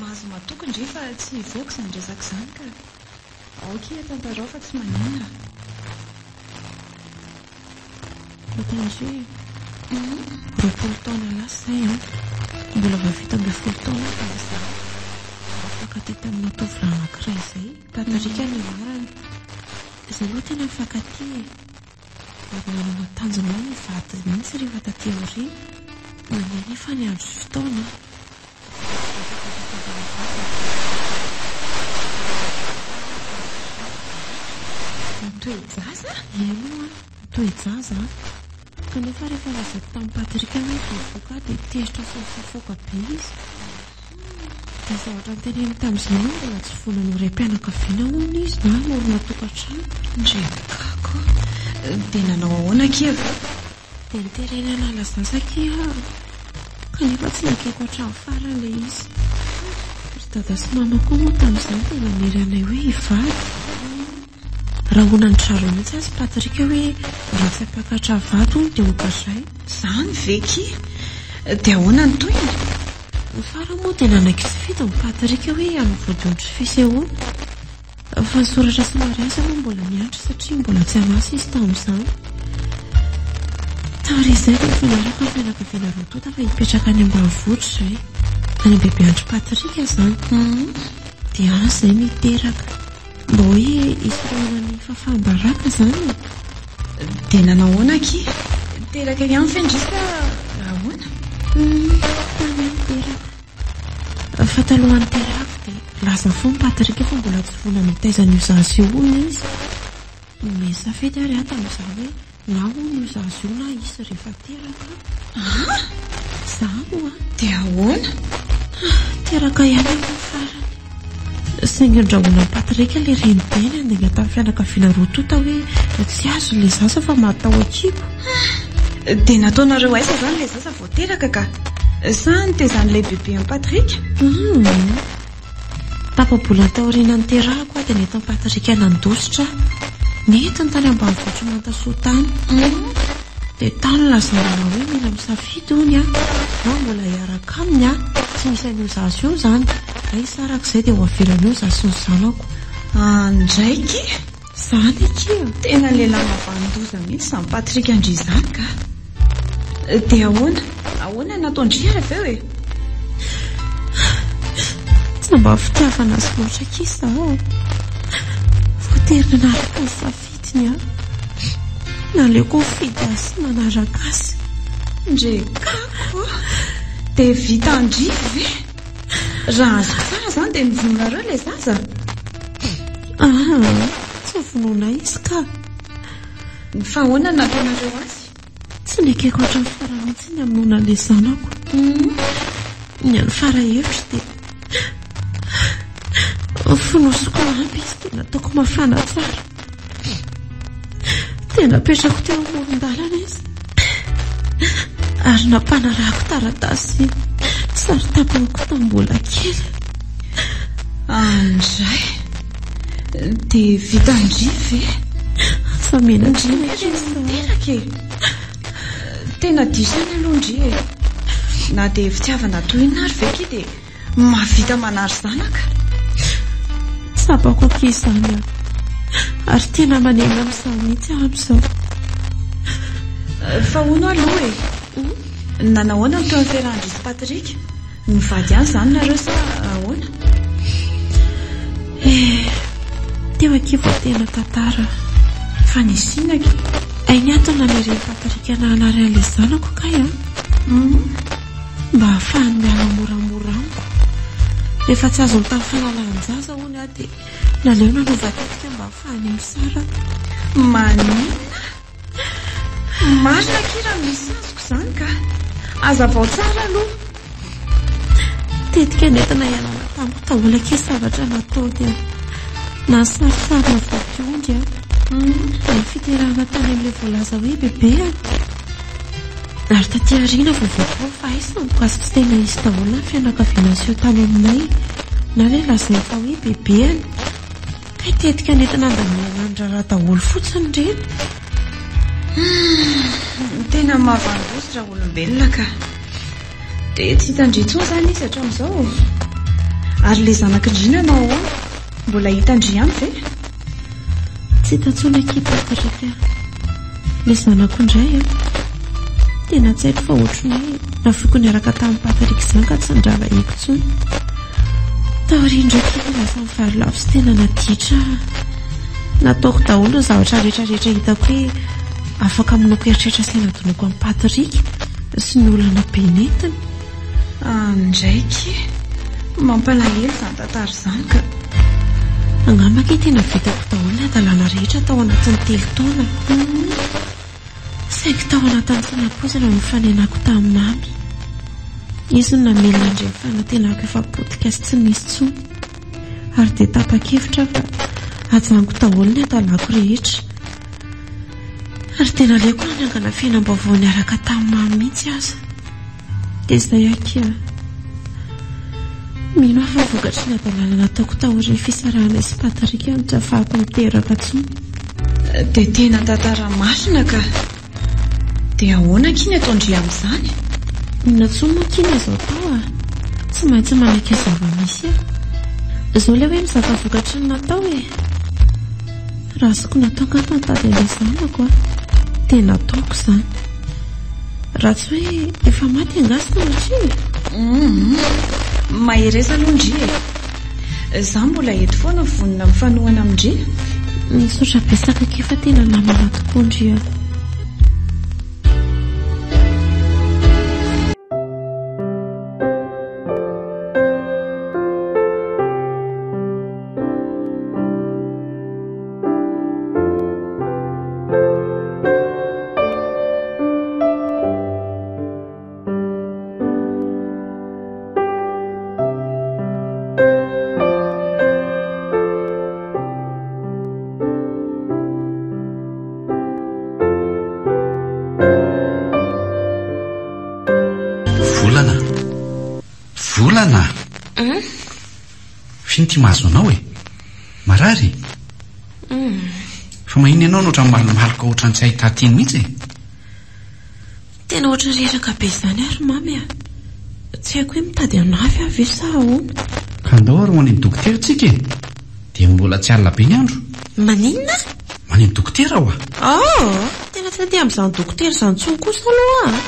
mahazo matoky ndry fa tsy hivoaka izany resaka izany ka. Aoka iha tantarao fa tsy maninona. Hitan-dry e! 20 taona lasa izay an! Mbola vao 17 taona aho tamin'izany. Nifankatia tamina tovolahy anankiray izay, Patrick ny anarany. Izay aloha tena nifankatia e! Ary nanana tanjona hoe hivady mihitsy rehefa taty aoriana. Nandeha anefa ny andro sy fotoana. Mitoe-jaza? Eny ho'a, mitoe-jaza an! Kanefa rehefa lazaiko tamin'i Patrick hoe bevohoka aho dia tezitra sy nisafoaka be izy. Dia zavatra noteneniny tamin'izay moa mbola tsy vonona ho raim-pianakaviana hono izy na hanorina tokantrano. Ndry kako! Dia nanao ahoana akia avy eo? Dia noterena hanala zaza akia aho, kanefa tsy nekeko hatramin'ny farany ilay izy. Ry dada sy mama koa moa tamin'izany dia nanery anay hoe hivady. Rahonan-dry zareo mihitsy aza i Patrick hoe raha tsy hampakatra vady hono dia hogadraina. Izany ve kia? Dia ahoana ny tohiny? Ny farany moa dia nanaiky tsy fidiny Patrick hoe hanao vodiondry fisehoana. Fa ny soratra sy mariazy aloha mbola miandry satria mbola tsy an'asa izy tamin'izany. Taorian'izay dia nifanaraka ny fianakaviana roa tonta fa hipetraka any ambanivohitra izahay. Any am-bebeandry Patrick izany. Dia any izahay no hiteraka. Mba hoe hisorohana ny fahafaham-baraka izany e. Dia nanao ahoana akia? Teraka ihany ve ndry sa ahoana? Tany aho niteraka. Fa talohan'ny niterahako dia nilaza foana Patrick fa mbola tsy vonona ny hitaiza an'io zaza io hono izy. Nomeny safidy ary aho tamin'izany hoe na hono io zaza io na izy rehefa teraka aho. An? Izany ho'a. Dia ahoana? Teraka ihany aho ny farany. Saingy ndrahonan'i Patrick ilay renibeny handainga tamin'ny fianakaviana roa tonta hoe tsy azony ilay zaza fa mahataho-kibo. Dia nataonareo aiza izany ilay zaza vao teraka ka? Sa nitezan'ilay bebe an'i Patrick? Humm. Tapa-bolana taoriana niterahako aho dia nentin'i Patrick nandositra aho. Nentiny tany ambanivohitr'i Mantasoa tany. Dia tany nilazana ahy hoe mila misafidy hono aho na mbola hiaraka aminy aho, tsy misy an'io zaza io izany, na hisaraka izay dia ho avelany eo izaho sy ny zanako. Andray ki! Izany akia! Tena lehilahy mahavanon-doza mihitsy izany Patrick an-dry izany ka! Dia ahoana? Ahoana no nataon-dry ary avy eo e? Tsy mba fitiavana azy loatra akia izaho. Voatery nanaraka ny safidiny aho. Naleoko nifidy azy sy nanaraka azy. Ndry kako a! Dia vitan-dry ve? Raha azoko tsara izany dia novonoinareo ilay zaza? Aa, tsy novonoinay izy ka. Fa ahoana no nataonareo azy? Tsy nekeko hatramin'ny farany mihitsy ny hamonoana an'ilay zanako. Ny an'ny fara hevitro dia fonosiko lamba izy dia nataoko mafana tsara. Dia napetrako teo amoron-dalana izy ary nampanarahako taratasy sary tapany koa tamin'ny mbola kely. Andray! Dia vitan-dry ve? Aza menatra Ndry ve tsy niteraka e? Tena diso ihany aloha ndry e. Na dia fitiavana toy inona ary ve akia dia mahavita manary zanaka? Tsapako akia izany aho. Ary tena manenina amin'izany mihitsy aho amin'izao. Fa hono aloha e. Nanahoana ny teo amin'ny fiarahan-dry sy Patrick? Nivady ihany izany nareo sa ahoana? Eh, teo akia vao tena tantara. Fa nisy inona akia? Hay ny antony naneren'i Patrick anah hanary an'ilay zanako kay an! Mba hahafahany miala moramora amiko. Rehefa tsy azony tamin'ny fanalahan-jaza hono aho dia naleo nanova tetika mba hahafahany misaraka. Maninona? Marina akia raha misy azoko izany ka! Hazavao tsara aloha. Tetika nentina hialana tamiko daholo akia zavatra nataony an! Na ny sarisarina vodiondry an! Na ny fiterahana tany amin'ilay voalaza hoe bebeany. Ary taty aoriana vao vaovao fa hay sandoka sy tsy tena izy daholo na ny fianakaviana niseho tany aminay na ilay lazainy fa hoe bebeany. Kay tetika nentina handaminana ny raharaha daholo fotsiny ireny. Humm, tena mahavandoza raha olombelona ka. Dia tsy hitan-dry intsony izany izy hatramin'izao? Ary ilay zanak'i ndry nanao ahoana? Mbola hitan-dry ihany ve? Tsy hita intsony akia Patrick a. Ilay zanako indray an. Tena tsy haiko fa ohatran'ny hoe nafoiko niaraka tamin'i Patrick izany ka tsy niraharahiako intsony. Taorian'ireo kely lasa nivarilavo sy tena naditra aho. Nataoko daholo ny zavatra rehetra rehetra hitako hoe afaka hamonoako eritreritra sy hanadinoako an'i Patrick sy ny olana be nentiny. Andraiky e! Mampalahelo izany tantara izany ka! Angamba akia tena vitako daholo ny hadalana rehetra tao anatin'ny telo taona. Saingy tao anatin'ny tsy nampoizina no nifanenako tamin'i Mamy. Izy no namelona an'ireny fanantenako efa potika sy tsy nisy intsony. Ary dia tapa-kevitra aho fa hajanoko daholo ny hadalako rehetra. Ary dia naleoko nanangana fiainam-baovao niaraka tamin'i Mamy mihitsy aza. Dia izay akia. Mino aho fa vokatry ny hadalana nataoko taorian'ny fisarahanay sy Patrick no tsy ahafahako miteraka intsony. Dia tena tantara marina ka. Dia ahoana akia ny ataon-dry amin'izany? Inona intsony moa akia ny azo atao a? Tsy maintsy manaiky ny zava-misy aho. Izao ilay hoe mizaka vokatry ny natao e. Raha azoko natao angamba nitady an'ilay zanako a. Dia nataoko izany. Raha tsy hoe efa maty angaha sanatria e? Humm. Mahereza aloha ndry e. Za mbola eto foana vonona mifanohana amin-dry. Misaotra betsaka akia fa tena namana tokoa ndry a. Volana. Volana! F'ino ty mahazo anao e? Marary? Fa maninona ianao no ohatran'ny malomaloka ohatran'ny tsy ahita-teny mihitsy e? Tena ohatran'ny reraka be izany ary Mamy a! Tsy haiko hoe mitady hanafy aho ve sa ahoana? Ka andao ary ho any amin'ny dokotera tsika e! Dia mbola tsy alina be ny andro. Maninona? Any amin'ny dokotera hoa! Oh! Tena tsy handeha amin'izany dokotera izany intsony kosa aloha aho a!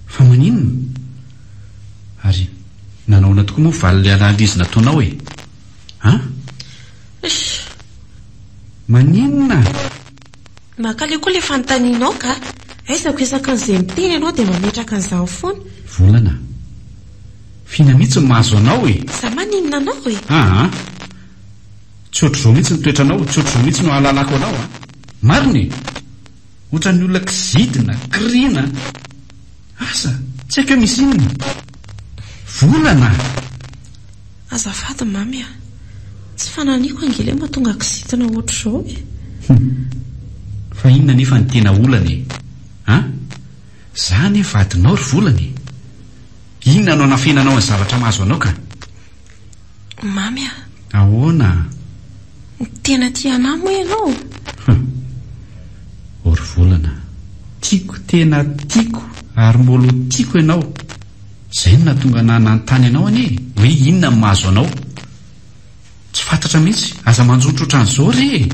Fa maninona? Ary nanahoana tokoa moa valin'ilay analyse nataonao e? An? Eish! Maninona? Mankaleo koa ilay fanontanianao ka! Aiza ko isaky ny izay miteny ianao dia mametraka an'izany foana? Volana. F'inona mihitsy no mahazo anao e? Za maninona anao e? Aa! Tsy ohatr'izao mihitsy ny toetranao, tsy ohatr'izao mihitsy no ahalalako anao a! Marina e! Ohatran'ny olona kizidina, kiriana. Asa, tsy haiko hoe misy inona. Volana! Azafady Mamy a! Tsy fananiko ange ilay mahatonga kizitina ohatr'izao e! Hum! Fa inona anefa no tena olana e? An? Za anie vadinao ry Volana e! Inona no anafenanao ny zavatra mahazo anao ka? Mamy a! Ahoana? Tena tia anah moa ianao? Hum! Ô ry Volana, tiako tena tiako ary mbola ho tiako ianao. Izay no nahatonga anah nanontany anao anie e, hoe inona no mahazo anao. Tsy fantatra mihitsy, aza manjonitra ohatran'izao re e!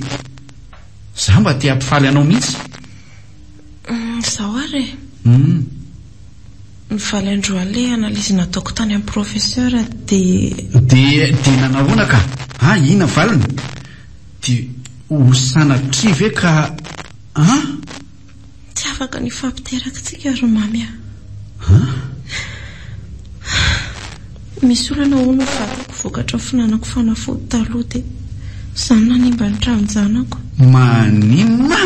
Za mba te hampifaly anao mihitsy. Hum, izao ary e. Hum. Ny valo andro alina ilay analyse nataoko tany amin'ny professeur dia. Dia, dia nanahoana ka? Ah, inona ny valiny? Dia. Ho sanatria ve ka an? Tsy afaka ny hifampiteraka tsika ry Mamy a. An? Misy olana hono ny vatako vokatry ny fihinanako fanafody taloha dia izany nanimba ny tranon-janako. Maninona?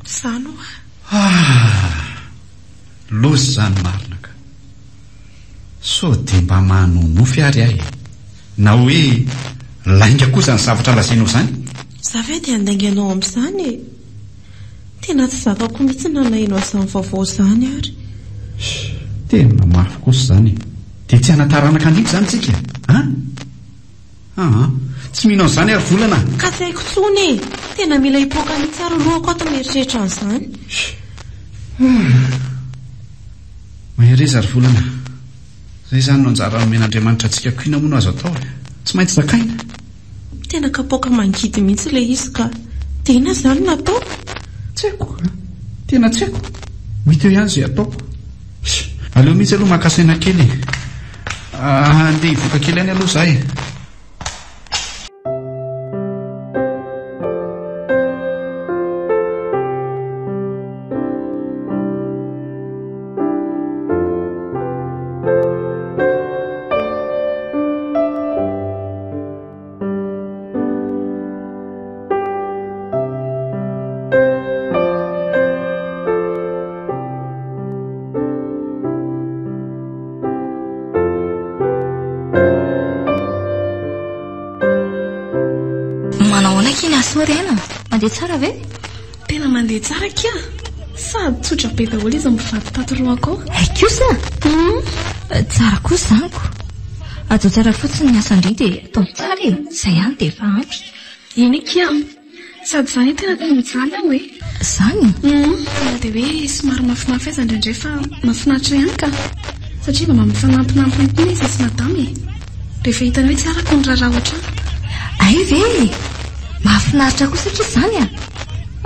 Izany hoa. Ah! Loza izany marina ka. Sao dia mba manonofy ary aho e. Na hoe lainga koa izany zavatra lazainao izany? Za ve dia handainga anao amin'izany e? Tena tsy zakako mihitsy na naheno an'izany vaovao izany ary. Sh, tena mafy kosa izany e. Dia tsy hanan-taranaka handimby izany tsika an? Aa, tsy mino an'izany ary volana a! Ka tsy haiko intsony e! Tena mila hipoaka mihitsy ary lohako ato mieritreritra an'izany. Sh, ah! Mahereza ry volana a! Izay izany no anjara nomen'Andriamanitra antsika ko inona moa no azo atao e? Tsy maintsy zakaina. Tena kapoaka mangidy mihitsy ilay izy ka! Dia inona izany no atao? Tsy haiko ka! Tena tsy haiko! Ho hita eo ihany izay ataoko. Aleo mihitsy aloha maka saina kely e! Andeha hivoaka kely any aloha izaho e! Manao ahoana akia ny asa ry aina? Mandeha tsara ve? Tena mandeha tsara akia! Sady tsotra be daholo izy mivady tato roako ao. Hay kosa! Hum, tsara kosa izany ko! Hajao tsara fotsiny ny asan-dry dia ataovy tsara e! Izay ihany dia efa ampy. Eny akia! Sady izany tena tsy mijaly aho e! Izany? Hum, na dia hoe somary mafimafy aza indraindray fa mahafinaritra ihany ka! Satria mba mifanampinampy ihany koa izy sy madama e! Rehefa hitany hoe tsy arako ny raharaha ao an-trano. Hay ve e! Mahafinaritra kosa akia izany a!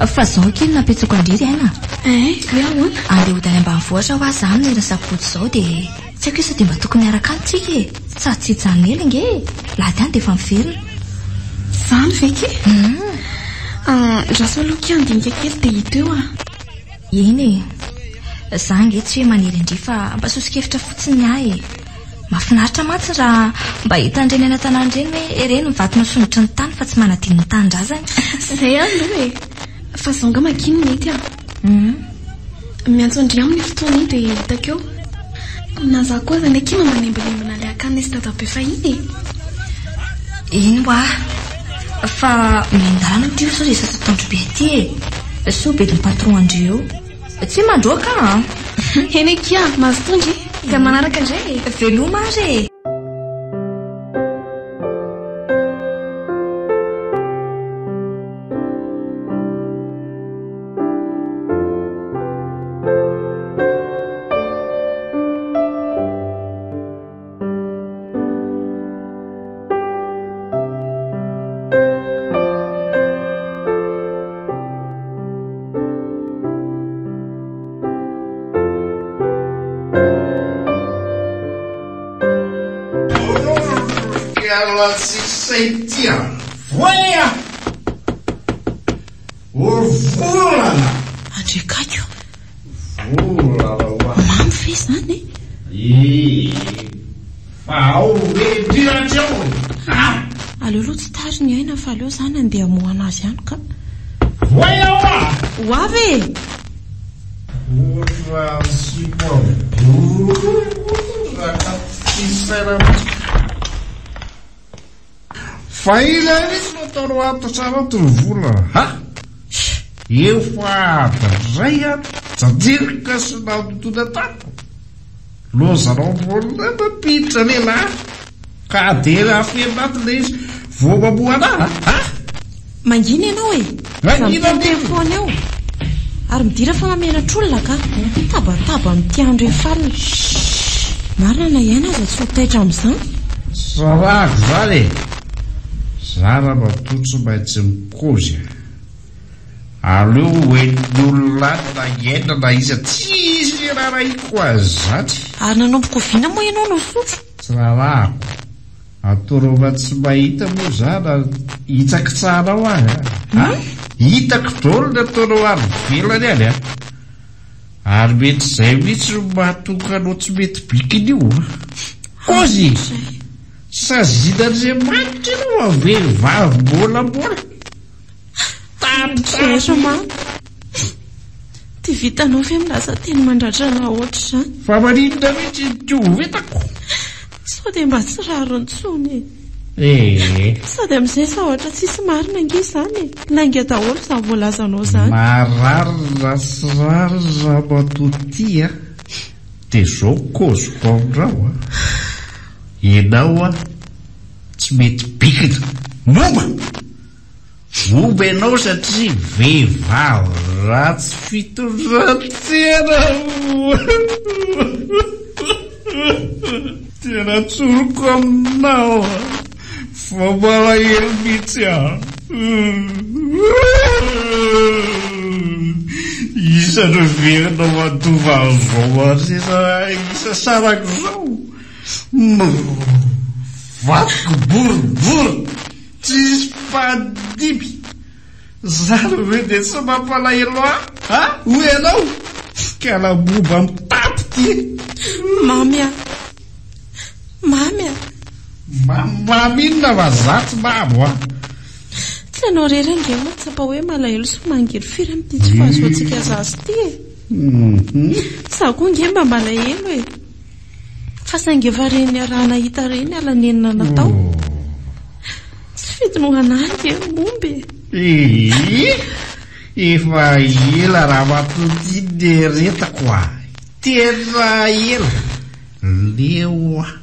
Fa izao akia no nampiantsoako an-dry ry aina a! Ein, hoe ahoana? Andeha hody any ambanivohitra hoa za amin'ny herin'ny sabotsy izao dia tsy haiko hoe sao dia mba tokony hiaraka any tsika e! Sady tsy hijanona ela ange e! Lahady any dia efa miverina. Izany ve akia? Hum. Andraso aloha akia handinika kely dia hita eo a! Eny e! Za ange tsy hoe manery an-dry fa mba soso-kevitra fotsiny ny ahy e! Mahafinaritra mantsy raha mba hitan'ireny any an-tanàna ireny hoe ireny ny vato nasondrotry ny tany fa tsy manadino ny tanindrazany. Izay aloha e! Fa izao angamba akia no mety an! Miantso an-dry amin'io fotoana io dia hitako eo. Na za koa aza anie akia mba manembonembona ilay akany nisy dadabe fahiny e! Eny hoa! Fa miandalana ity sao dia sasa tondro be aty e! Soa bedin'ny patron an-dry eo. Tsy mandroaka an! Eny akia, mazotoa ndry! Dia manaraka indray e! Veloma ary e! Kiala tsisy ity a! Voay a! O volana! Andriakaiko! Volana hoa! Mamy ve izany e? Ee, fa ao ve indrindra hatreo e! Ha! Aleo aloha tsy tary ny aina fa aleo izany handeha hamoha anazy ihany ka. Voay aho a! Ho avy e! Ohatran'ny sipa boribory ka tsy saina mihitsy. Fa iza mihitsy no ataonao ato tsara ato ry vola ha? Efa adin'izay aho jajirika sy nandotoana tato. Lozanao mbola mampiditra lehilahy ka dia afenina ato ilay izy vao mamoha anah ha? Mangina ianao e! Aza miteniteny foana eo. Ary midira fa mamenatr'olona ka. Mitabataba amin'ity andro efa alina. Marina na i Aina aza tsy ho taitra amin'izany. Sarahako izany e! Za ramatoa tsy maintsy mikozy a! Aleo ho henon'ny olona any na i Aina na iza tsisy iraharahiako azy izany. Ary nanomboka oviana moa ianao no nisotro? Tsy raharahako. Atorova tsy mahita moa za na hitsakitsahanao ahy a! A! Hitako daholo ny ataonao any ivelany any a! Ary mety izay mihitsy no mahatonga anao tsy mety bikina io a! Kôzy! Sazian'Andriamanitra ianao a vehivavy mbolambola! Tapitapy! Dia vitanao ve milaza teny mandratra anà ohatr'izany? Fa maninona mihitsy ny kovitako? Sao dia mba tsy rariny intsony e! Ee. Sady amin'izay zavatra tsisy marina ange izany e! Lainga daholo izany voalazanao izany. Marary na tsy rariny ramatoa ty a! Dia izao koziko aminao a! Ianao a tsy mety bikina. Momba! Momba ianao satria vehivavy ratsy fitondran-tena. Tena tsoriko aminao fa malahelo mihitsy aho. Iza no heverinao mandova an'izao harena isasarako izao? Vatoko boribory. Tsisy mpandimby. Zany ve dia tsy mampalahelo ahy a? Hoy ianao? Kala momba mitapy ty. Mamy a! Mamy a! Mamy inona fa za tsy mamo a! Tsy ianao irery ange mahatsapa hoe malahelo sy mangirifiry amin'ity tsy fahazoantsika zaza ity e! Za koa ange mba malahelo e! Fa saingy efa reny niaraha-nahita ireny ala nenina natao. Tsy fidiny ho anà ange ny momba e! Ee, efa ela ramatoa ity nieretako a! Tena ela! Leo aho!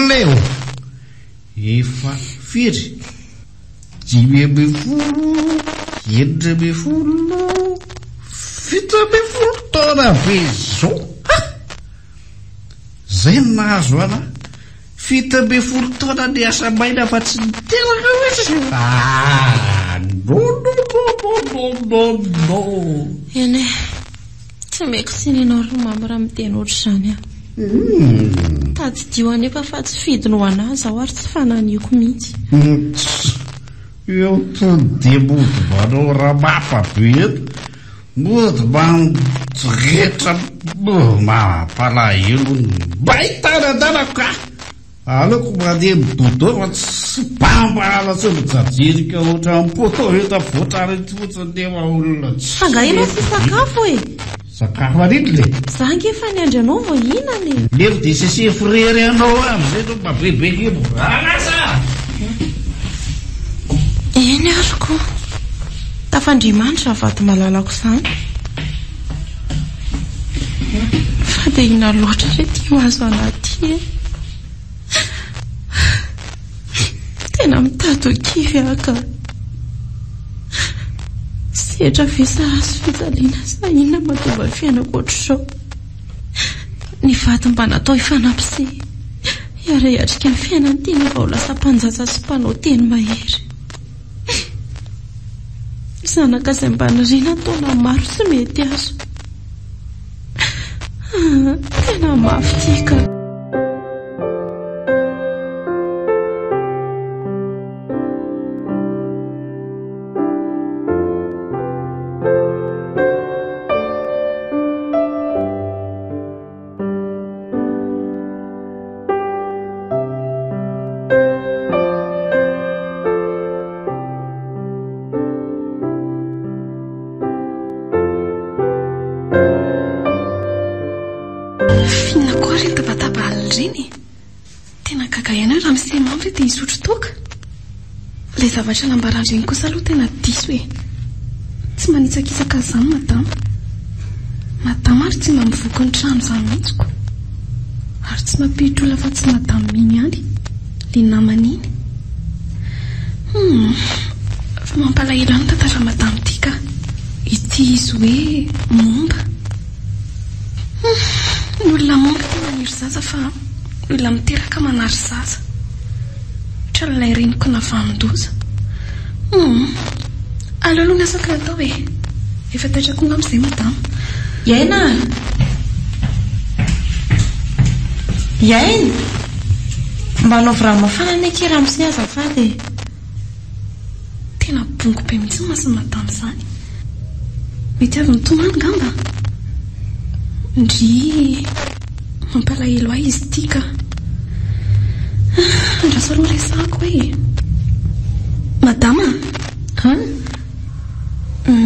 Leo! Efa firy? 15, 16, 17 taona ve izao? Ha! Izay no nahazo ana. 17 taona niasa maina fa tsy niteraka mihitsy. Ah, non, non, non, non, non, non. Eny e, tsy omeko tsiny ianao ry Mamy raha miteny ohatr'izany aho. Tadidio anefa fa tsy fidiny ho anà izaho ary tsy fananiko mihitsy. Tss! Eo to dia mody manao ramapa be eto, mody mandretra mampalahelo ny mbay tanandanako ka! Aleoko mandeha midodo fa tsy bambana tsy mijajerika ohatran'ny poteau eto afovoan-trano eto fotsiny nefa olona tsy Fa nga ianao tsy hisakafo e? Sakafo an'inona e? Za ange efa niandry anao vao hihinana e! Lero dia sesefo rery anao avy zay no mba bebe kibo. Lasa! Eny ary ko! Tafandriamanitra izany vady malalako izany. Fa dia inona loatra re ity mahazo anà ity e? Tena mitady ho kivy aho ka. Sedra ve sa hazo fijaliana sa inona mahatonga ny fiainako ohatr'izao? Ny vady mba natao hifanampy sy hiara-hiatrika ny fiainana ity nefa ho lasa mpanjaja sy mpanao teny mahery. Zanaka izay mba niriana taona maro tsy mety azo. Tena mafy ity ka. F'inona koa ireny tabataba alina ireny e? Tena gaga ihany aho ramose mamy ve dia hisotro toaka? Ilay zavatra nambaran-dreny kosa aloha tena diso e! Tsy manitsakitsaka an'izany madama. Madama ary tsy mba mivoky ny trano izany mihitsy ko! Ary tsy mampiditra olona afa-tsy madame iny ihany, ilay namany iny. Hum! Fa mampalahelo ihany tantara madame ity ka! Ity izy hoe momba. Hum! Ny olona momba ity maniry zaza fa ny olona miteraka manary zaza. Ohatran'ilay reniko navanon-doza. Hum! Aleo aloha ny asako no atao e! Efa taitra koa angamba izay madama. Iaina a! Iaina! Mba anaovy rano mafana anie akia ramose azafady e. Tena bongo be mihitsy ny mason'i madama izany. Mety avy nitomany ngamba. Ndrii. Mampalahelo ahy izy ity ka. Andraso aloha resahako e. Madama a! An?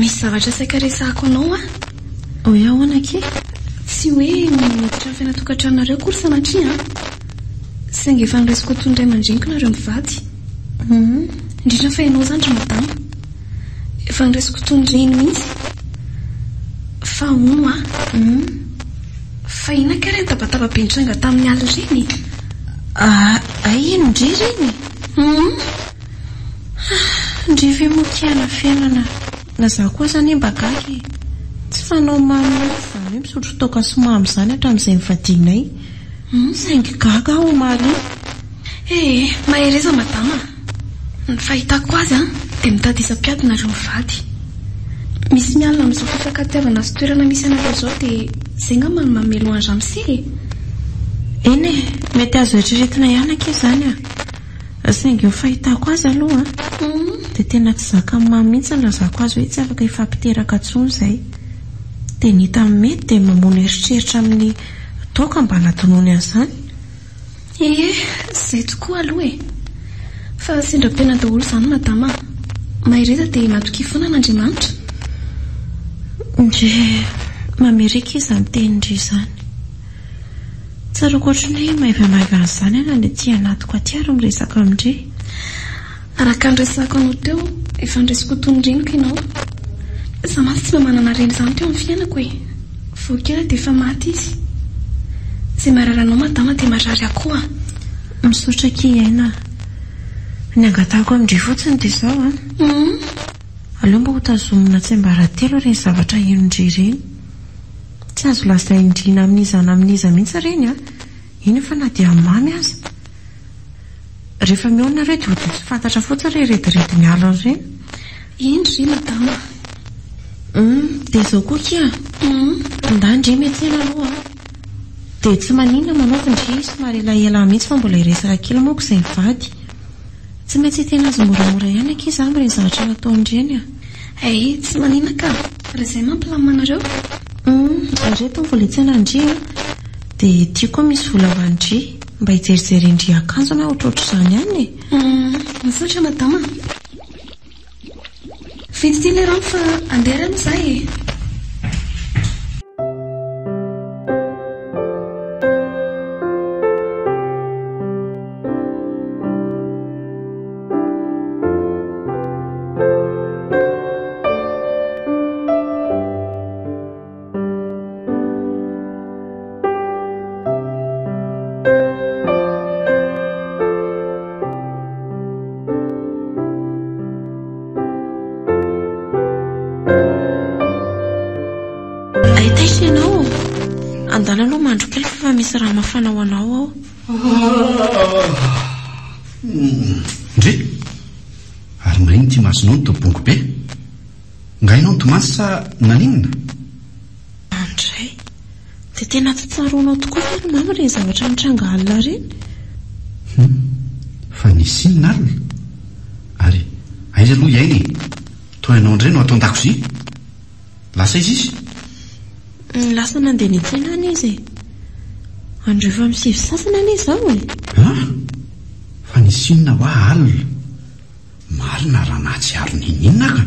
Misy zavatra saika resahako anao aho. Hoe ahoana akia? Tsy hoe miditra amin'ny fiainan-tokantranonareo akory sanatria an! Saingy efa noraisiko ho toy ny ray aman-dreniko nareo mivady. Indrindra fa ianao izany ry madama. Efa noraisiko toy ny reny mihitsy. Fa hono aho. Fa inona kay ireny tabataba be nitranga tamin'ny alina ireny e? Ah, hay ino ndry ireny e? Hum. Ah, ndry ve moa kia anafenana? Na za koa aza anie mba gaga e! Tsy fanao mamy mihitsy izany hoe misotro toaka sy mamo izany hatramin'izay nivadianay. Saingy gaga aho omaly iny. Ee, mahereza madama a! Ny fahitako azy an, dia mitady isam-piady nareo mivady. Misy mialona amin'izao fifankatiavana sy toerana misy anareo izao dia izay ngamba no manome loha an-dramose e! Eny e, mety azo eritreretina ihany akia izany a! Saingy ny fahitako azy aloha an, dia tena tsy zakan'i Mamy mihitsy ny nilazako azy hoe tsy afaka hifampiteraka intsony izay. Dia ny hitany mety dia mamono eritreritra amin'ny toaka mba hanadinoany an'izany. Ie, izay tokoa aloha e! Fa sendra pena daholo izany madama a! Mahereza dia matokia foana an'Andriamanitra. Ndry, mamerika izany tenin-dry izany. Tsaroako ohatran'ny hoe maivamaivana izany aho na ny aty anatiko aty ary miresaka amin-dry. Araka ny resako anao teo, efa noraisiko ho toy ny reniko ianao. Izaho mantsy tsy mba manana reny izany teo amin'ny fiainako e. Vao kely dia efa maty izy. Izay marary anao madama dia marary ahy koa. Misaotra akia Aina a. Ny angatahako amin-dry fotsiny dia izao an. Aleo mba hotazomina tsiambaratelo ireny zavatra henon-dry ireny. Tsy azo lazain-dry na amin'iza na amin'iza mihitsy ireny an. Eny fa na dia amin'ny mamy aza. Rehefa mihaona nareo dia ohatran'ny tsy fantatra fotsiny ireny rediredin'ny alina ireny. Eny ry madama a. Hum, dia izao koa akia. Hum. Ndà ndry miantsena aloha a. Dia tsy maninona manaovy ndry somary elaela mihitsy fa mbola hiresaka kely manko izay mivady. Tsy maintsy hiteny azy moramora ihany akia za amin'ireny zavatra nataony ireny a. Hay, tsy maninona ka. Raha izay mampilamina anareo. Hum, ireto ny vola hiantsena ndry a. Dia ity koa misy vola ho an-dry. Mba hijerijerendry akanjo na ohatrohatr'izany ihany e. Hum, misaotra madama a. Vita ity ilay rano fa andeha ary aloha za e. Hay taitra ianao? Andana aloha mandro kely fa misy rano mafana ho anao ao. Ndry! Ary maninona ity masonao no toa bongo be? Nga ianao nitomany sa naninona? Andray! Dia tena tsy tsaroanao tokoa ve ry Mamy ireny zavatra nitranga alina ireny? Hum! Fa nisy inona alina? Ary aiza aloha i Aina e? Toa ianao indray no ato an-dakozia? Lasa aiza izy? Lasa nandeha niantsena any izy e! Andro efa amin'ny 9 sasany anie izao e! An! Fa nisy inona hoa alina? Marina raha nahatsiaro n'inon'inona aho ka!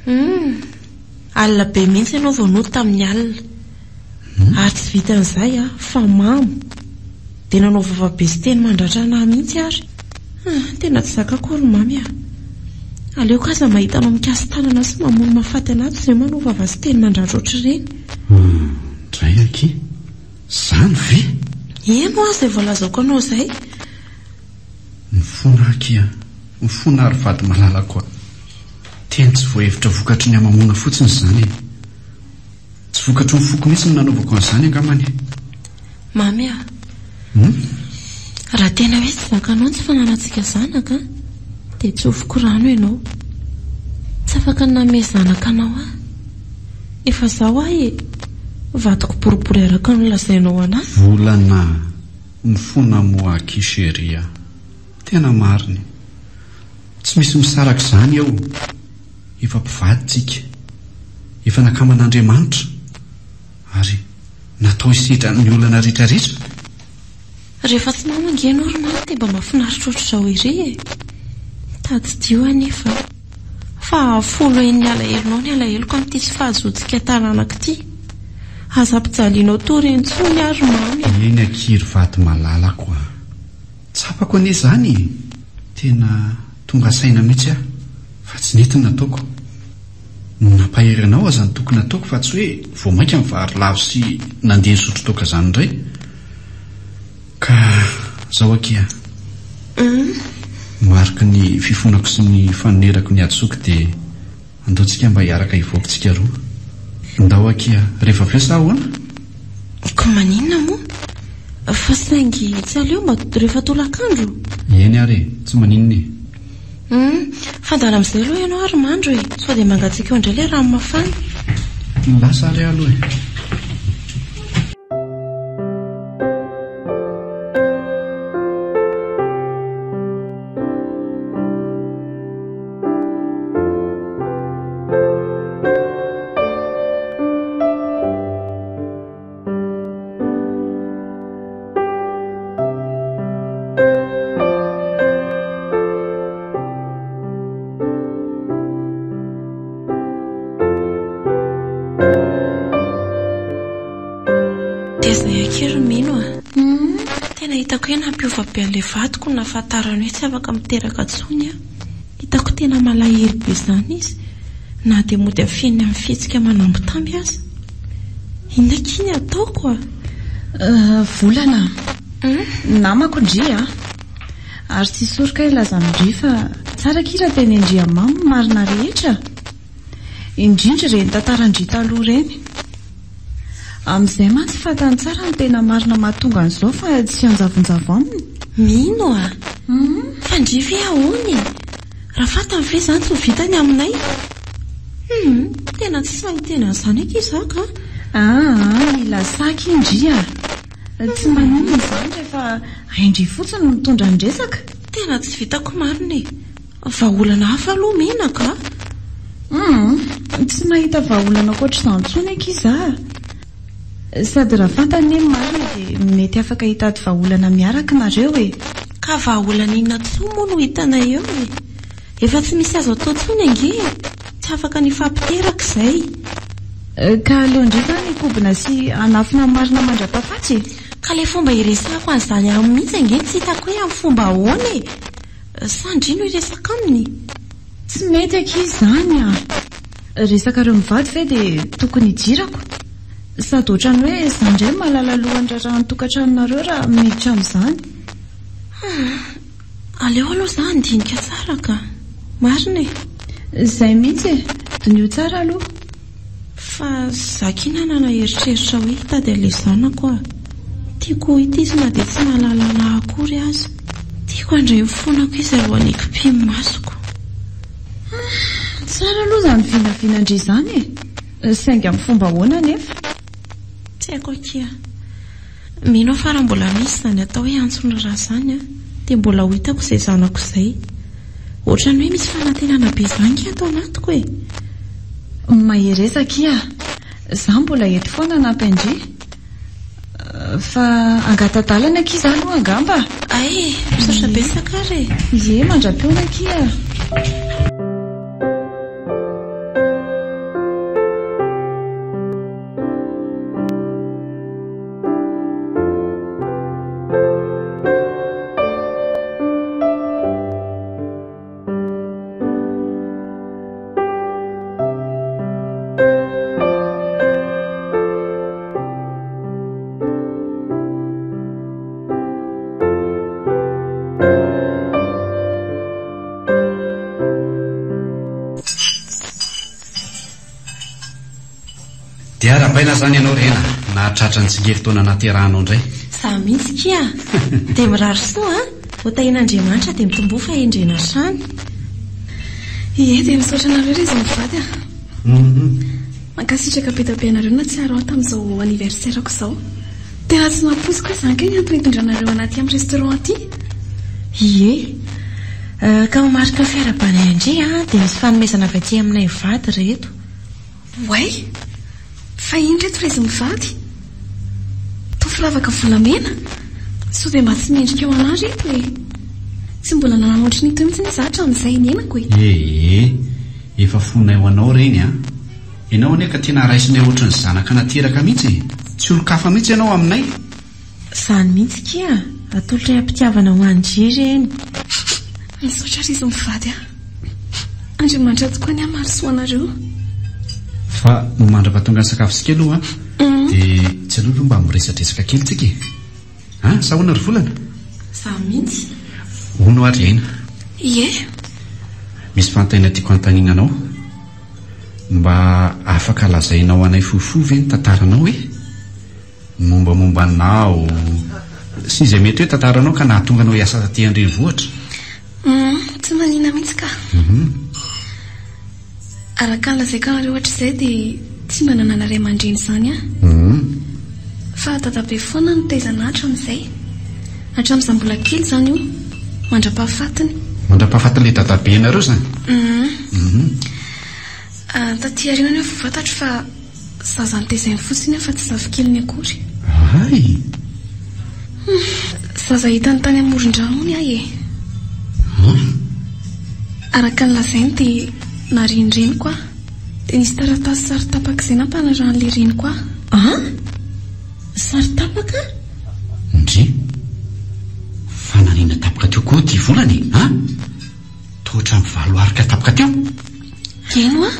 Humm! Alina be mihitsy ianao vao nody tamin'ny alina. Ary tsy vitan'izay an, fa mamo. Dia nanao vava be sy teny mandratra anà mihitsy ary. Ah, tena tsy zakako ry Mamy a! Aleoko aza mahita anao mikasi-tanana sy mamono mahafaty anà toy izay manao vava sy teny mandratra ohatr'ireny. Humm, dray akia! Izany ve? Eny hoa izay voalazako anao izay. Mifona akia, mifona ary vady malalako a! Teny tsy voahevitra vokatry ny hamamoana fotsiny izany e! Tsy vokatry ny foko mihitsy ny nanaovako an'izany angambany e! Mamy a! Hum? Raha tena hoe tsy zakanao ny tsy fananantsika zanaka dia tsofiko rano ianao. Tsy afaka ny nanome zanaka anao aho. Efa izao aho e! Vadiko boribory araka ny nolazainao an'ahy. Volana. Mifona moa akia chérie a! Tena marina e! Tsy misy misaraka izany eo! Efa mpivady tsika! Efa nakaman'Andriamanitra! Ary natao hisedra ny olana rehetra rehetra! Rehefa tsy mamo ange ianao ry mamy dia mba mahafinaritra ohatr'izao ery e! Tadidio anefa fa folo henin'ny alahelonao ny alaheloko amin'ity tsy fahazoantsika taranaka ity. Aza ampijalianao toa ireny intsony aho ry mamy a! Eny akia ry vady malalako a! Tsapako anie izany e! Tena tonga saina mihitsy aho fa tsy nety ny nataoko. Ny nampahery anao aza no tokony nataoko fa tsy hoe vao mainka nivary lavo sy nandeha nisotro toaka izany indray. Ka zao akia. Mariky ny fifonako sy ny fanonerako ny hadisoako dia andao tsika mba hiaraka hivoaka tsika roa. Ndao akia rehefa avy eo sa ahoana? Ko maninona moa? Fa saingy tsy aleo mba rehefa tolakandro? Eny ary e, tsy maninona e. Hum, fandana amin'izay aloha ianao ary mandro e, sao dia mangatsiaka eo indray ilay rano mafana. Lasa ary aho aloha e. Dia izay akia ry Mino a! Tena hitako hoe nampiova be an'ilay vadiko ny nahafantarany hoe tsy afaka miteraka intsony aho. Hitako tena malahelo be izany izy, na dia mody afeniny amin'ny fihetsika manambitamby aza. Inona akia ny ataoko a? Volana a! Namako ndry a! Ary tsy soroka hilaza amin-dry fa tsara akia raha tenenin-dry amin'i Mamy ny marina rehetra! Indrindra ireny tantaran-dry taloha ireny. Amin'izay mantsy fantany tsara ny tena marina mahatonga an'izao fa tsy hanjavonjavo aminy. Mino a! Fa ndry ve ahoana e? Raha fantany ve izany tsy ho vita ny aminay? Humm, tena tsy sahy hiteny an'izany akia izaho ka! Aa, mila sahy akia ndry a! Tsy maninona izany rehefa hain-dry fotsiny ny mitondra ny resaka. Tena tsy vitako marina e! Vahaolana hafa aloha menaka a! Humm, tsy mahita vahaolana ankoatr'izany intsony akia za a! Sady raha fantany anie ny marina dia mety afaka hitady vahaolana miaraka nareo e! Ka vahaolana inona intsony moa no hitanay eo e? Efa tsy misy azo atao intsony ange e! Tsy afaka ny hifampiteraka izay. Ka aleo ndry izany hikobona sy hanafina ny marina mandra-pahafaty e! Ka ilay fomba hiresahako an'izany aminy mihitsy ange tsy hitako hoe amin'ny fomba ahoana e! Sa ndry no hiresaka aminy? Tsy mety akia izany a! Resakareo mivady ve dia tokony hidirako? Sady ohatran'ny hoe za indray no mahalala lohan'ny raharahan'ny tokantranonareo raha miditra amin'izany. Hum, aleo aloha za handinika tsara ka. Marina e. Izay mihitsy e, diniho tsara aloha. Fa za ki nanana eritreritra hoe hitady an'ilay zanako aho. Tiako ho hita izy na dia tsy mahalala anah akory aza. Tiako handray ny fonako izy alohan'ny hikipian'ny masoko. Humm, tsara aloha izany vinavinan-dry izany e! Saingy amin'ny fomba ahoana anefa? Tsy haiko akia. Mino aho fa raha mbola misy izany atao hoe antson'ny ra izany an, dia mbola ho hitako izay zanako izay. Ohatran'ny hoe misy fanantenana be izany kay ato anatiko e! Mahereza akia a! Za mbola eto foana hanampy an-dry. Fa hangata-dalana akia za aloha angamba. Hay e! Misaotra betsaka ary e! Ie, mandra-pihaona akia a! Dia arahabaina izany ianao Rena, nahatratra ny tsingerin-taona nahaterahanao indray. Izaho mihitsy kia! Dia mirary soa an! Ho tahian'Andriamanitra dia mitomboa fahendrena hatrany. Ie, dia misaotra anareo ry izy mivady a! Mankasitraka be dia be anareo nahatsiaro ahy tamin'izao anniversaire-ko izao. Tena tsy nampoiziko hoe izany kay ny antony hitondranareo anah aty amin'ny restaurant aty. Ie. Ka ho mariky ny fiarahabanay an-dry dia misy fanomezana avy aty aminay mivady ireto. Oay! Fa ino ireto ilay izy mivady? Toa firavaka volamena? Sao dia mba tsy mendrika ho anah ireto e? Tsy mbola nanana ohatran'ito mihitsy anie izaho hatramin'izay niainako e! Ee, efa fonay ho anao ireny an! Ianao anie ka tena raisinay ohatran'ny zanaka nateraka mihitsy e! Tsy olon-kafa mihitsy ianao aminay! Izany mihitsy kia! Atolotray am-pitiavana ho an-dry ireny! Misaotra ry izy mivady a! Andriamanitra tokoa anie hamaly soa anareo! Fa mandra-pahatonga ny sakafontsika aloha dia tsy aleo aloha mba miresadresaka kely tsika e! An! Sa ahoana ry Volana? Izaho mihitsy. Hono hoa ry Aina. Ie. Misy fanontaniana tiako hanontaniana anao. Mba afaka lazainao anay fohifohy ve ny tantaranao e? Ny mombamomba anao sy izay mety hoe tantaranao ka nahatonga anao hiasa taty an-drenivohitra. Humm, tsy manina mihitsy ka. Araka ny lazaiko anareo hatrizay dia tsy mba nanana ray aman-dreny izany aho. Fa dadabe foana no nitaiza anah hatramin'izay. Hatramin'izaho mbola kely izany io, mandra-pahafatiny. Mandra-pahafatin'ilay dadabenareo izany? Humm. Taty aoriana anefa vao fantatro fa zaza notezainy fotsiny aho fa tsy zafikeliny akory. Hay! Humm, zaza hitany tany amoron-drano hono aho e. Hum? Araka ny lazainy dia narian'ny reniko aho. Dia nisy taratasy sary tapaka izay nampanarahan'ilay reniko ahy. An? Sary tapaka? Ndry! Fa nanina tapaka teo koa ity volana e, an? Toa ohatran'ny valo arika tapaka teo. Eny hoa!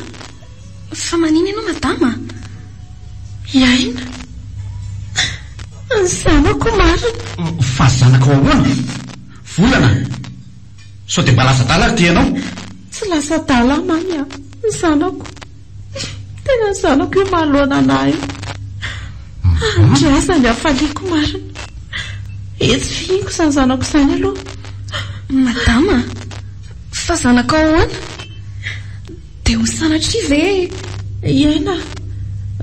Fa manina ianao madama? I Aina? Ny zanako marina. Fa zanakao ahoana? Volana? Sao dia mba lasa adala ary ity ianao? Tsy lasa adala aho Mamy a! Ny zanako. Tena ny zanako io manoloana anà io. Andrasa ny hafaliako marina. Etsy fihiniko izany zanako izany aloha. Madama, fa zanakao ahoana? Dia ho sanatria ve e? I Aina,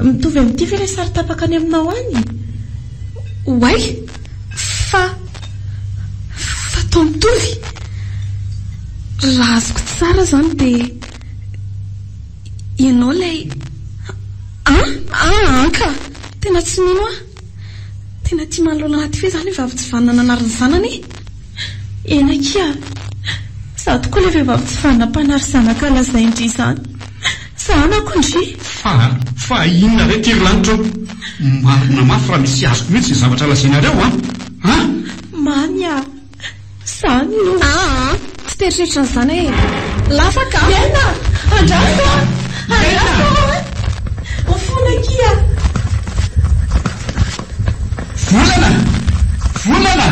mitovy amin'ity ve ilay sary tapaka any aminao any? Oay! Fa, fa toa mitovy. Raha azoko tsara izany dia ianao ilay An! An! Ka! Tena tsy mino aho. Tena tia manoloana anaty ve izany io vavy tsy vanona nanary ny zanany e? Eny akia a! Izaho tokoa ilay vehivavy tsy vanona mpanary zanaka lazain-dry izany. Zanako ndry! Fa, fa inona re ity ry lanitra ô? Marina mafy raha misy azoko mihitsy ny zavatra lazainareo an! An! Mamy a! Izany no. Aa! Tsy te-eritreritra an'izany aho e! Lasa ka! Aina! Andraso a! Andraso a! Mifona akia! Volana! Volana!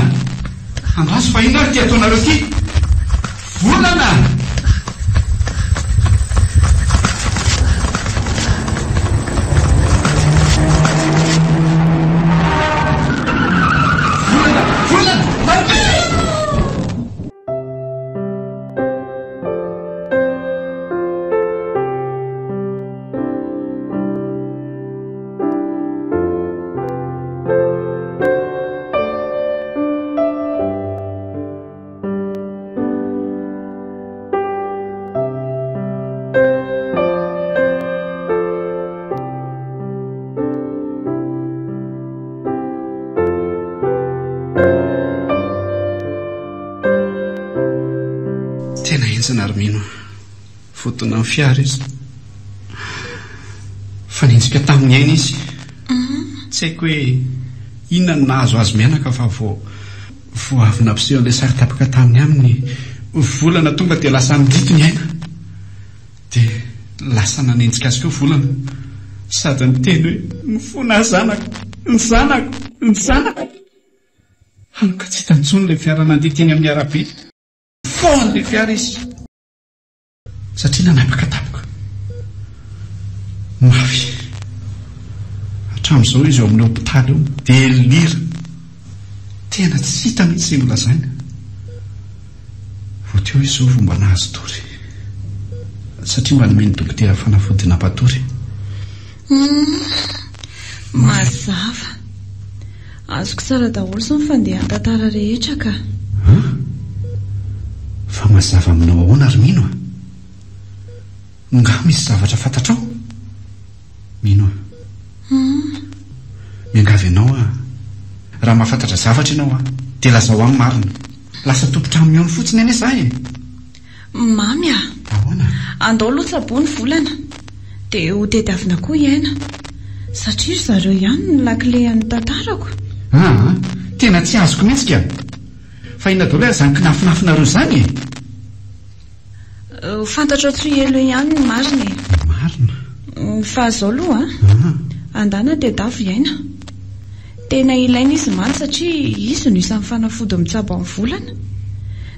Andraso fa inona ary ity ataonareo ity? Volana! Volana! Volana! Tena henjana ry Mino a. Voadonan'ny fiara izy. Fa nenjika tamin'ny aina izy. Tsy haiko hoe inona no nahazo azy mianaka fa vao Vao avy nampiseho an'ilay sary tapaka taminy aminy volana tonga dia lasa nidity ny aina. Dia lasa nanenjika azy koa volana sady niteny hoe mifona aho zanako, ny zanako, ny zanako. Hany ka tsy hita intsony ilay fiara nandeha teny amin'ny arabe. Foana ilay fiara izy. Satria nanapaka tampoka. Mafy. Hatramin'izao izy eo amin'ny hopitaly eo, delire. Tena tsy hita mihitsy izay nolazaina. Vao teo izy izao vao mba nahazo tory. Satria mba nomen'ny dokotera fanafody nampatory. Humm. Mazava. Azoko tsara daholo izao ny fandehan'ny tantara rehetra ka. An? Fa mazava aminao ahoana ry Mino a? Nga misy zavatra fantatrao? Mino a. Miangavy anao aho. Raha mahafantatra zavatra ianao a, dia lazao ahy ny marina. Lasa tompon-trano mihaino fotsiny anie za e! Mamy a! Ahoana? Andao aloha tsaboa ny volana, dia ho tediavina koa i Aina. Satria ry zareo ihany no lakile an'ny tantarako. Aa! Tena tsy azoko mihitsy ka! Fa inona daholo ary izany kinafinafinareo izany e? Ho fantatrao tsy ho ela eo ihany ny marina e! Ny marina? Fa izao aloha a! Andana tedavo i Aina. Tena ilaina izy mantsy satria izy no isan'ny fanafody mitsabo amin'ny volana.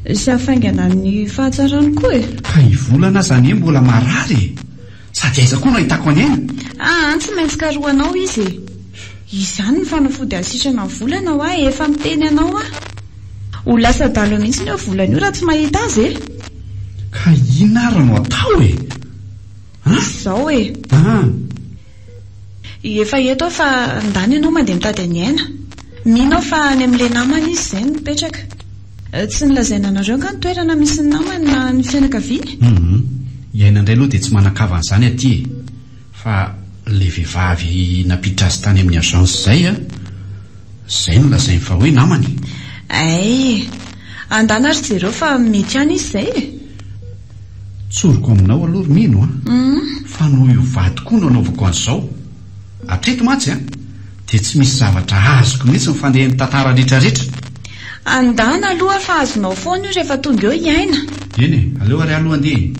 Sy hahafaingana ny fahatsarany koa e! Ka i Volana aza anie mbola marary e! Sady aiza koa no ahitako an'i Aina? Aa tsy maintsy karohanao izy e! Izy ihany no fanafody hahasitrana ny volana hoa e! Efa miteny anao aho. Ho lasa adala mihitsy io volana io raha tsy mahita azy e! Ka inona ary no atao e? An? Izao e! An! Efa eto aho fa ndana ianao mandeha mitady an'i Aina. Mino aho fa any amin'ilay namany izy izay no mipetraka. Tsy nolazaina anareo angaha ny toerana misy ny namany na ny fianakaviany? Hum. I Aina indray aloha dia tsy manan-kavana izany aty e. Fa ilay vehivavy nampiditra azy tany amin'ny agence izay an, izay no lazainy fa hoe namany. Hay. Andana ary jereo fa mety ihany izy izay e. Tsoriko aminao aloha ry Mino a, fa noho io vadiko io no anaovako an'izao. Hatreto mantsy a, dia tsy misy zavatra azoko mihitsy ny fandehan'ny tantara rehetrarehetra. Andana aloha fa azonao foana io rehefa tonga eo i Aina. Eny e, aleo ary aloha andeha e.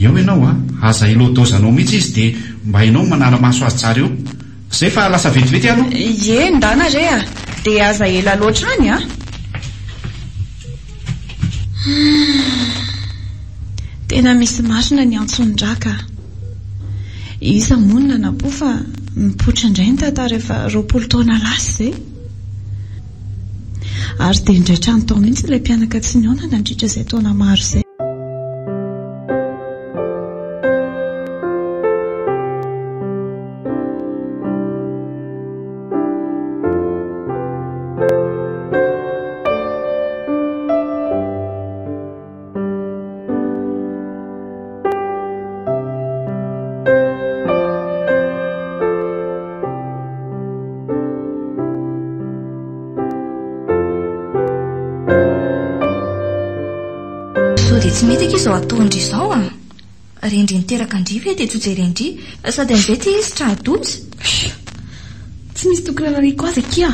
Eo ianao a, aza ilaodaozanao mihitsy izy dia mba ianao no manara-maso azy tsara eo. Zay fa lasa vetivety aloha. Ie, ndana re a! Dia aza ela loatra any a! Humm. Tena misy marina ny antson'i Raka a! Iza moa no nanam-po fa mipoitra indray ny tantara efa 20 taona lasa izay? Ary dia indray trano tao mihitsy ilay mpianaka tsy nihaona nandritra izay taona maro izay. Sao dia tsy mety akia izao ataon-dry izao a! Rendry niteraka an-dry ve dia tsy ho jeren-dry? Sady amin'izay ity izy tra-doza. Tsy misy tokony hanariako azy akia.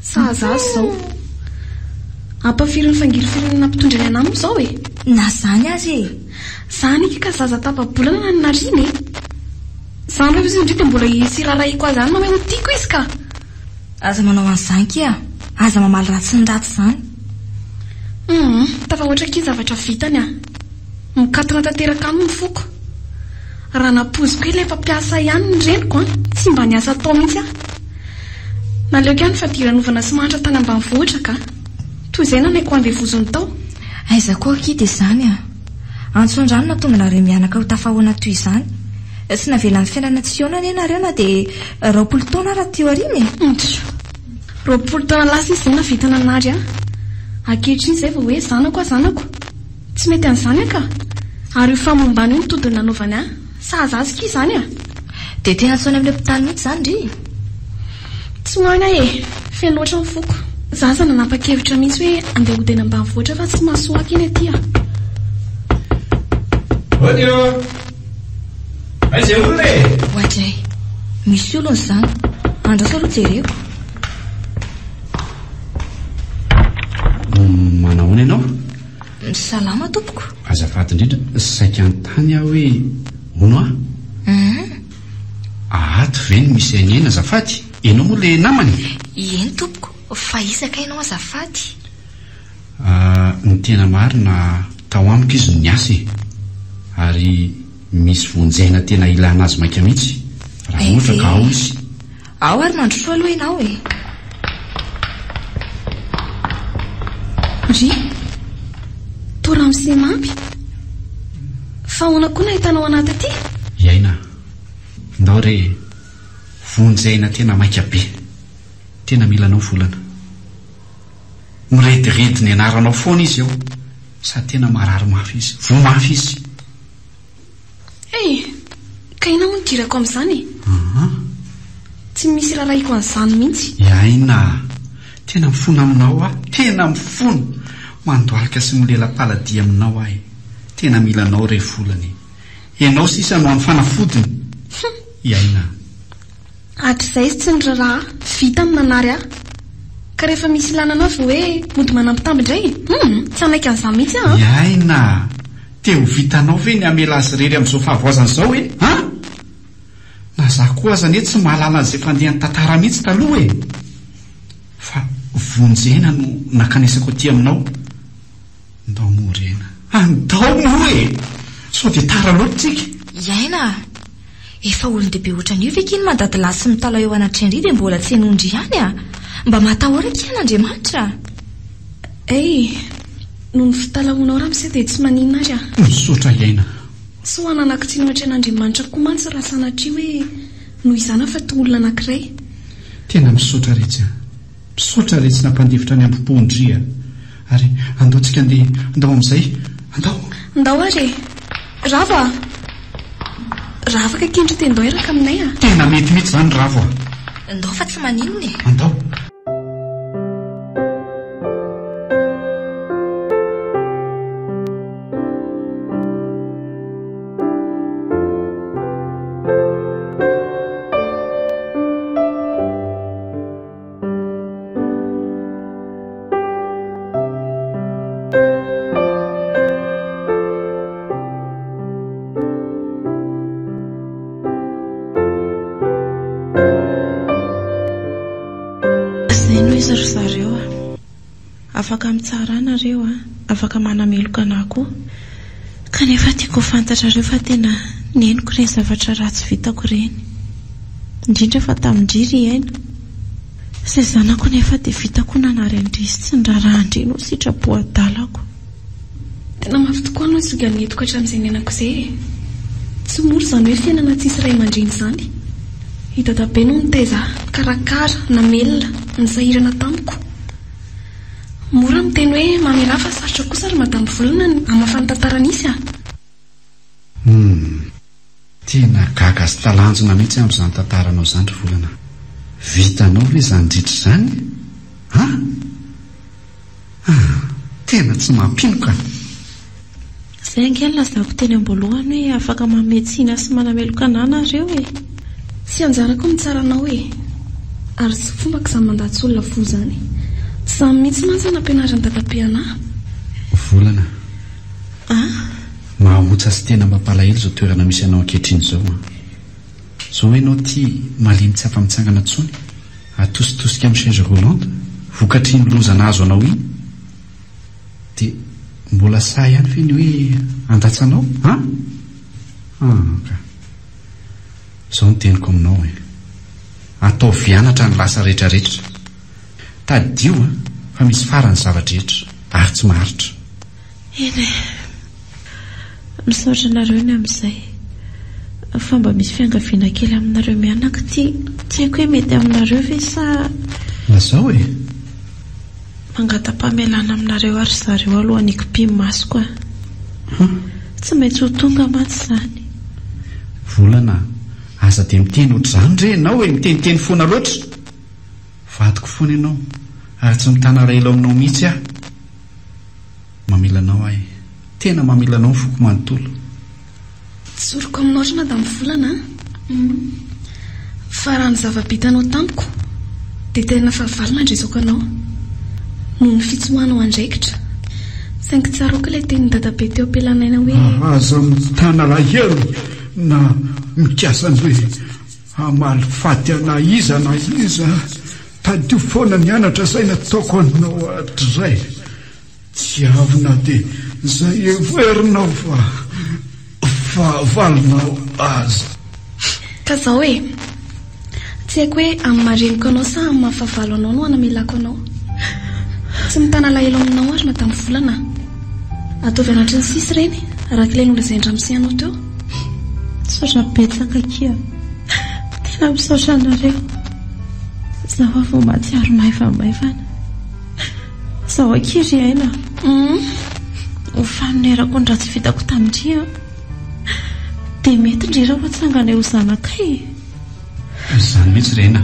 Sahaza azy izao. Ampafirin'ny fangirifiriana nampitondrainy anah moa izao e! Na izany aza e! Izany akia ka zaza tapa-bolana no nariana e! Izany ve hozy ndry dia mbola hisy hiraharahiako azy ihany hoe ho tiako izy ka! Aza manao an'izany kia! Aza mamaly ratsy ny ratsy izany. Humm, tafahoatra akia ny zavatra vitany a! Mikatona tanteraka aminy ny foko. Raha nampoiziko hoe ilay mpampiasa ihany ny reniko an, tsy mba niasa tao mihitsy aho. Naleoko ihany fadiranovana sy mahantra tany ambanivohitra ka. Toy izay nalaiko andevoziny tao. Aiza koa akia dia izany a! Antso an-drano nahatonga anareo mianaka ho tafahoana toy izany. Tsy navelan'ny fiainana tsy hihaona anie nareo na dia 20 taona ara aty aoriana e! Ntsy. 20 taona lasa izy izay nahavita nanary ahy. Ankehitriny izay vao hoe zanako aho zanako. Tsy mety an'izany aho ka! Ary io famombana io no todiny nanaovany ahy. Sahaza azy kia izany a! Dia tena tsy ho any amin'ny hopitaly mihitsy izany ry? Tsy ho any aho e! Feno loatra ny foko. Za aza nanapa-kevitra mihitsy hoe andeha hody any ambanivohitra fa tsy mahasoaka iny aty a! Ody ô! Aiza e olona e? Oadray! Misy olona izany. Andraso aloha jereko. Manahoana ianao? Salama tompoko. Azafady indrindra, saika hanontany aho hoe hono aho? Hum. Ato ve no misy an'i Aina azafady? Ianao moa ilay namany? Eny tompoko, fa iza kay ianao azafady? Ah, ny tena marina tao amiko izy no niasa e! Ary misy vonjy aina tena ilana azy maika mihitsy, raha ohatra ka ao izy. Ao ary mandrosoa aloha ianao e! Ry, toa ramose mamy. Fa ahoana koa nahitanao anah taty? I Aina, ndao re e! Vonjy aina tena maika be. Tena mila anao Volana. Mirediredy ny anaranao foana izy eo. Sady tena marary mafy izy. Voa mafy izy. Hey! Ka inona moa no idirako amin'izany e? Aa. Tsy misy irarahiko an'izany mihitsy. I Aina a! Tena mifona aminao aho. Tena mifona! Mandohalika sy milela-paladia aminao aho e. Tena mila anao re Volana e. Ianao sisa no hany fanafodiny. I Aina a! Hatrizay izy tsy niraharaha ahy, vita ny nanary ahy. Ka rehefa misy ilana anao vao hoe mody manambitamby indray e! Humm! Tsy hanaiky an'izany mihitsy aho an! I Aina a! Te ho vitanao ve ny hamela azy irery amin'izao fahavoazana izao e? An! Na za koa aza anie tsy mahalala an'izay fandehan'ny tantara mihitsy taloha e! Fa vonjena no nankanesako aty aminao. Ndao moa ry Aina. Andao moa e! Sao dia tara loatra tsika? I Aina a! Efa olon-dehibe ohatran'io ve k'iny mandadilahy sy mitalaho eo anatrehan-dry dia mbola tsy henoin-dry ihany a! Mba matahora akia an'Andriamanitra a! Hey! Noho ny fitalahoanao ramose dia tsy maninona ary a! Misaotra i Aina. Tsy ho ananako tsiny eo atrehan'Andriamanitra koa mantsy raha sanatria hoe noho izany aho fa toa olona anankiray. Tena misaotra retsy a! Misaotra retsy nampandefitra ny ambom-pon-dry a! Ary andao tsika andeha, andao amin'izay, andao! Ndao ary e! Ravo a! Raha afaka kendry dia ndao hiaraka aminay a! Tena mety mihitsy izany Ravo a! Ndao fa tsy maninona e! Andao! Izay no izy ry zareo a! Afaka mitsara ahy nareo a, afaka manameloka anah koa. Kanefa tiako ho fantatrareo fa tena neniko ireny zavatra ratsy vitako ireny. Indrindra fa tamin-dry ry Aina. Izay zanako nefa dia vitako nanary an-dry sy tsy niraharaha an-dry noho sitrapo adalako. Tena mafy tokoa aloha ny singa nentiko hatramin'izay niainako izay e! Tsy mora izany hoe fiainana tsisy ray aman-dreny izany. I dadabe no nitaiza ahy, nikarakara, namelona, nisahirana tamiko. Mora ny miteny hoe mamelà fa sarotra kosa ry Madame Volana ny hamafa ny tantara nisy a! Humm. Tena gaga sy talanjona mihitsy aho amin'izany tantaranao izany ry Volana a! Vitanao ve izany ritra izany an? Ah! Tena tsy mampino ka! Izay ange no lazako teny am-boalohany hoe afaka manome tsiny ahy sy manameloka anà nareo e! Tsy anjarako ny mitsara anao e! Ary tsy fombako izany mandatsa olona voa izany. Tsy izany mihitsy mantsy no nampianarin'i dadabe anà. Volana. Ah? Mahaotsa sy tena mampalahelo izao toerana misy anao ankehitriny izao an! Izao enao ity malemy tsy afa-mitsangana intsony, atositosika amin'ny chaise roulante, vokatr'iny loza nahazo anao iny. Dia mbola sahy ihany ve ny hoe handatsa anao an? An ka. Izao no teniko aminao e. Ataovy anatra ny lasa rehetrarehetra. Tadidio an, fa misy farany ny zava-drehetra, ary tsy maharitra. Eny e. Misaotra anareo ny amin'izay. Fa mba misy fiangaviana kely aminareo mianaka ity. Tsy haiko hoe mety aminareo ve sa. Lazao e! Mangata-pamelana aminareo ary zareo alohan'ny hikipia masoko a. Tsy maintsy ho tonga mantsy izany. Volana a! Aza dia miteny ohatr'izany re ianao e! Miteniteny foana loatra! Vadiko foana ianao ary tsy mitana alahelo aminao mihitsy aho. Mamela anao aho e! Tena mamela anao ny foko manontolo. Tsoriko aminao ry Madame Volana a! Fa raha ny zava-bitanao tamiko dia tena fahavalo nandresako anao noho ny fitsoahanao andraikitra. Saingy tsaroako ilay tenin'i Dadabe teo am-pialana aina hoe. Aza mitana alahelo na mikasa ny hoe hamaly faty anà iza na iza. Tadidio foana ny anatra izay nataoko anao hatrizay. Tiavina dia izay heverinao fa fahavalonao aza. Ka zao e! Tsy haiko hoe amin'ny maha reniko anao sa amin'ny maha fahavalo anao no anamelako anao. Tsy mitana alahelo aminao aho ry Madame Volana a! Ataovy anatin'ny sisa ireny, araka ilay nolazain-dramose anao teo. Misaotra betsaka akia. Tena misaotra anareo. Izao aho vao mahatsiaro maivamaivana. Izao akia ry Aina a! Ho fanonerako ny ratsy vitako tamin-dry an! Dia mety ndry raha ho atsanganay ho zanakay e! Izany mihitsy ry Aina.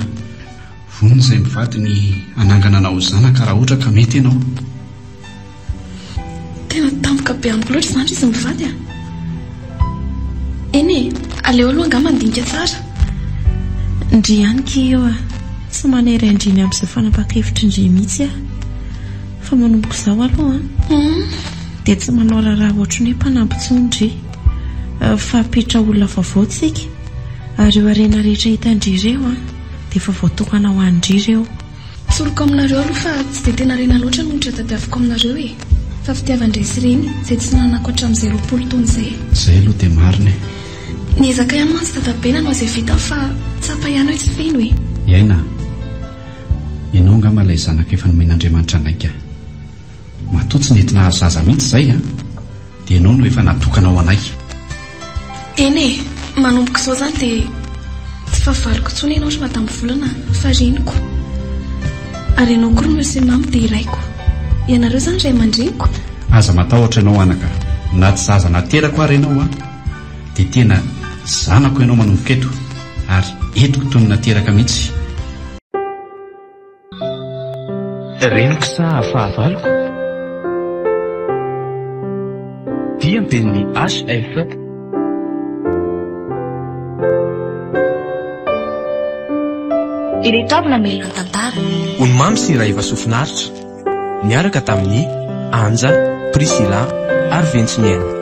Vonona izahay mivady ny hanangana anao ho zanaka raha ohatra ka mety ianao. Tena tampoka be amiko loatra izany ry izy mivady a! Eny e, aleo aloha angaha mandinika tsara. Ndry ihany ki io a! Tsy manery an-dry ny amin'izao fanapahan-kevitry ndry mihitsy aho. Fa manomboka izao aloha an, dia tsy manao raharaha ohatry ny hoe mpanampy intsony ndry. Fa hampiditra olona vaovao tsika, ary ireo harena rehetra hitan-dry ireo an, dia efa voatokana ho an-dry ireo. Tsoriko aminareo aloha fa tsy dia tena harena loatra no tadiaviko aminareo e! Fa fitiavan-dray sy reny izay tsy nananako hatramin'izay 20 taona izay. Izay aloha dia marina e! Niezaka ihany mantsy dadabe nanao izay vitany fa tsapa ihany hoe tsy feno e! I Aina, ianao angamba ilay zanaka efa nomen'Andriamanitra anay ka! Matoa tsy nety nahazo zaza mihitsy izay an! Dia ianao no efa natokana ho anay. Eny e! Manomboka izao izany dia tsy fahavaloko intsony ianao ry Madame Volana fa reniko. Ary ianao koa ry Monsieur Mamy dia raiko. Ianareo izany ray aman-dreniko? Aza matahotra ianao anaka, na tsy zaza naterako ary ianao an, dia tena zanako ianao manomboka eto ary entiko toy ny nateraka mihitsy. Reniko sa fahavaloko? Dia ny tenin'ny HF. Ireto avy namelona ny tantara. Ony Mamy sy Raeva Sofinaritra, niaraka tamin'i Anja, Priscilla ary Ventsiniaina.